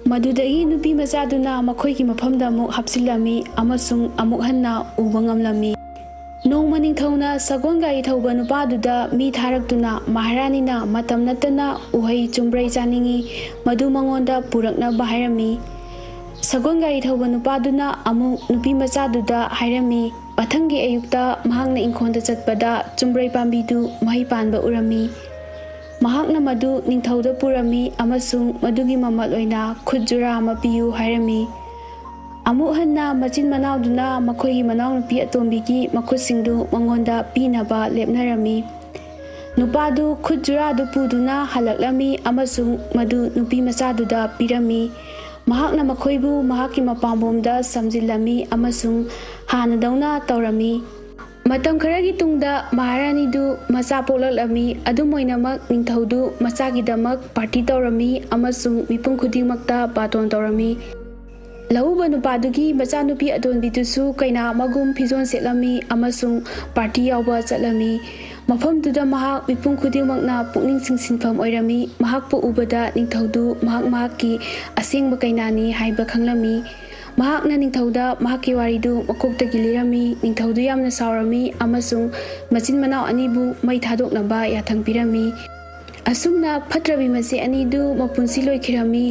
ꯃꯗꯨꯗꯒꯤ ꯅꯨꯄꯤ ꯃꯆꯥꯗꯨꯅ ꯃꯈꯣꯏꯒꯤ ꯃꯐꯝꯗ ꯑꯃꯨꯛ ꯍꯥꯞꯆꯤꯜꯂꯝꯃꯤ ꯑꯃꯁꯨꯡ ꯑꯃꯨꯛ ꯍꯟꯅ ꯎꯕ ꯉꯝꯂꯝꯃꯤ꯫ ꯅꯣꯡꯃ ꯅꯤꯡꯊꯧꯅ ꯁꯒꯣꯜ ꯒꯥꯔꯤ ꯊꯧꯕ ꯅꯨꯄꯥꯗꯨꯗ ꯃꯤ ꯊꯥꯔꯛꯇꯨꯅ ꯃꯍꯥꯔꯥꯅꯤꯅ ꯃꯇꯝ ꯅꯠꯇꯅ ꯎꯍꯩ ꯆꯨꯝꯕ꯭ꯔꯩ ꯆꯥꯅꯤꯡꯏ, ꯃꯗꯨ ꯃꯉꯣꯟꯗ ꯄꯨꯔꯛꯅꯕ ꯍꯥꯏꯔꯝꯃꯤ꯫ ꯁꯒꯣꯜ ꯒꯥꯔꯤ ꯊꯧꯕ ꯅꯨꯄꯥꯗꯨꯅ ꯑꯃꯨꯛ ꯅꯨꯄꯤ ꯃꯆꯥꯗꯨꯗ ꯍꯥꯏꯔꯝꯃꯤ꯫ ꯃꯊꯪꯒꯤ ꯑꯌꯨꯛꯇ ꯃꯍꯥꯛꯅ ꯏꯪꯈꯣꯜꯗ ꯆꯠꯄꯗ ꯆꯨꯝꯕ꯭ꯔꯩ ꯄꯥꯝꯕꯤꯗꯨ ꯃꯍꯩ ꯄꯥꯟꯕ ꯎꯔꯝꯃꯤ꯫ ꯃꯍꯥꯛꯅ ꯃꯗꯨ ꯅꯤꯡꯊꯧꯗ ꯄꯨꯔꯝꯃꯤ ꯑꯃꯁꯨꯡ ꯃꯗꯨꯒꯤ ꯃꯃꯜ ꯑꯣꯏꯅ ꯈꯨꯠ ꯖꯨꯔꯥ ꯑꯃ ꯄꯤꯌꯨ ꯍꯥꯏꯔꯝꯃꯤ꯫ ꯑꯃꯨꯛ ꯍꯟꯅ ꯃꯆꯤꯟ ꯃꯅꯥꯎꯗꯨꯅ ꯃꯈꯣꯏꯒꯤ ꯃꯅꯥꯎꯅꯨꯄꯤ ꯑꯇꯣꯝꯕꯤꯒꯤ ꯃꯈꯨꯠꯁꯤꯡꯗꯨ ꯃꯉꯣꯟꯗ ꯄꯤꯅꯕ ꯂꯦꯞꯅꯔꯝꯃꯤ꯫ ꯅꯨꯄꯥꯗꯨ ꯈꯨꯠ ꯖꯨꯔꯥꯗꯨ ꯄꯨꯗꯨꯅ ꯍꯜꯂꯛꯂꯝꯃꯤ ꯑꯃꯁꯨꯡ ꯃꯗꯨ ꯅꯨꯄꯤ ꯃꯆꯥꯗꯨꯗ ꯄꯤꯔꯝꯃꯤ꯫ ꯃꯍꯥꯛꯅ ꯃꯈꯣꯏꯕꯨ ꯃꯍꯥꯛꯀꯤ ꯃꯄꯥꯝꯕꯣꯝꯗ ꯁꯝꯖꯤꯜꯂꯝꯃꯤ ꯑꯃꯁꯨꯡ ꯍꯥꯟꯅꯗꯧꯅ ꯇꯧꯔꯝꯃꯤ꯫ ꯃꯇꯝ ꯈꯔꯒꯤ ꯇꯨꯡꯗ ꯃꯍꯥꯔꯥꯅꯤꯗꯨ ꯃꯆꯥ ꯄꯣꯛꯂꯛꯂꯝꯃꯤ꯫ ꯑꯗꯨꯝ ꯑꯣꯏꯅꯃꯛ, ꯅꯤꯡꯊꯧꯗꯨ ꯃꯆꯥꯒꯤꯗꯃꯛ ꯄꯥꯔꯇꯤ ꯇꯧꯔꯝꯃꯤ ꯑꯃꯁꯨꯡ ꯃꯤꯄꯨꯝ ꯈꯨꯗꯤꯡꯃꯛꯇ ꯕꯥꯇꯣꯟ ꯇꯧꯔꯝꯃꯤ꯫ ꯂꯧꯎꯕ ꯅꯨꯄꯥꯗꯨꯒꯤ ꯃꯆꯥꯅꯨꯄꯤ ꯑꯇꯣꯟꯕꯤꯗꯨꯁꯨ ꯀꯩꯅꯥ ꯑꯃꯒꯨꯝ ꯐꯤꯖꯣꯜ ꯁꯦꯠꯂꯝꯃꯤ ꯑꯃꯁꯨꯡ ꯄꯥꯔꯇꯤ ꯌꯥꯎꯕ ꯆꯠꯂꯝꯃꯤ꯫ ꯃꯐꯝꯗꯨꯗ ꯃꯍꯥꯛ ꯃꯤꯄꯨꯝ ꯈꯨꯗꯤꯡꯃꯛꯅ ꯄꯨꯛꯅꯤꯡ ꯆꯤꯡꯁꯤꯟꯐꯝ ꯑꯣꯏꯔꯝꯃꯤ꯫ ꯃꯍꯥꯛꯄꯨ ꯎꯕꯗ ꯅꯤꯡꯊꯧꯗꯨ ꯃꯍꯥꯛ ꯃꯍꯥꯛꯀꯤ ꯑꯁꯦꯡꯕ ꯀꯩꯅꯥꯅꯤ ꯍꯥꯏꯕ ꯈꯪꯂꯝꯃꯤ꯫ ꯃꯍꯥꯛꯅ ꯅꯤꯡꯊꯧꯗ ꯃꯍꯥꯛꯀꯤ ꯋꯥꯔꯤꯗꯨ ꯃꯀꯣꯛꯇꯒꯤ ꯂꯤꯔꯝꯃꯤ꯫ ꯅꯤꯡꯊꯧꯗꯨ ꯌꯥꯝꯅ ꯁꯥꯎꯔꯝꯃꯤ ꯑꯃꯁꯨꯡ ꯃꯆꯤꯟ ꯃꯅꯥꯎ ꯑꯅꯤꯕꯨ ꯃꯩ ꯊꯥꯗꯣꯛꯅꯕ ꯌꯥꯊꯪ ꯄꯤꯔꯝꯃꯤ꯫ ꯑꯁꯨꯝꯅ ꯐꯠꯇ꯭ꯔꯕꯤ ꯃꯆꯦ ꯑꯅꯤꯗꯨ ꯃꯄꯨꯟꯁꯤ ꯂꯣꯏꯈꯤꯔꯝꯃꯤ꯫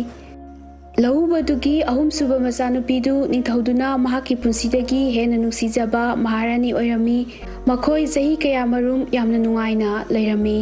ꯂꯧꯎꯕꯗꯨꯒꯤ ꯑꯍꯨꯝꯁꯨꯕ ꯃꯆꯥꯅꯨꯄꯤꯗꯨ ꯅꯤꯡꯊꯧꯗꯨꯅ ꯃꯍꯥꯛꯀꯤ ꯄꯨꯟꯁꯤꯗꯒꯤ ꯍꯦꯟꯅ ꯅꯨꯡꯁꯤꯖꯕ ꯃꯍꯥꯔꯥꯅꯤ ꯑꯣꯏꯔꯝꯃꯤ꯫ ꯃꯈꯣꯏ ꯆꯍꯤ ꯀꯌꯥꯃꯔꯨꯝ ꯌꯥꯝꯅ ꯅꯨꯡꯉꯥꯏꯅ ꯂꯩꯔꯝꯃꯤ꯫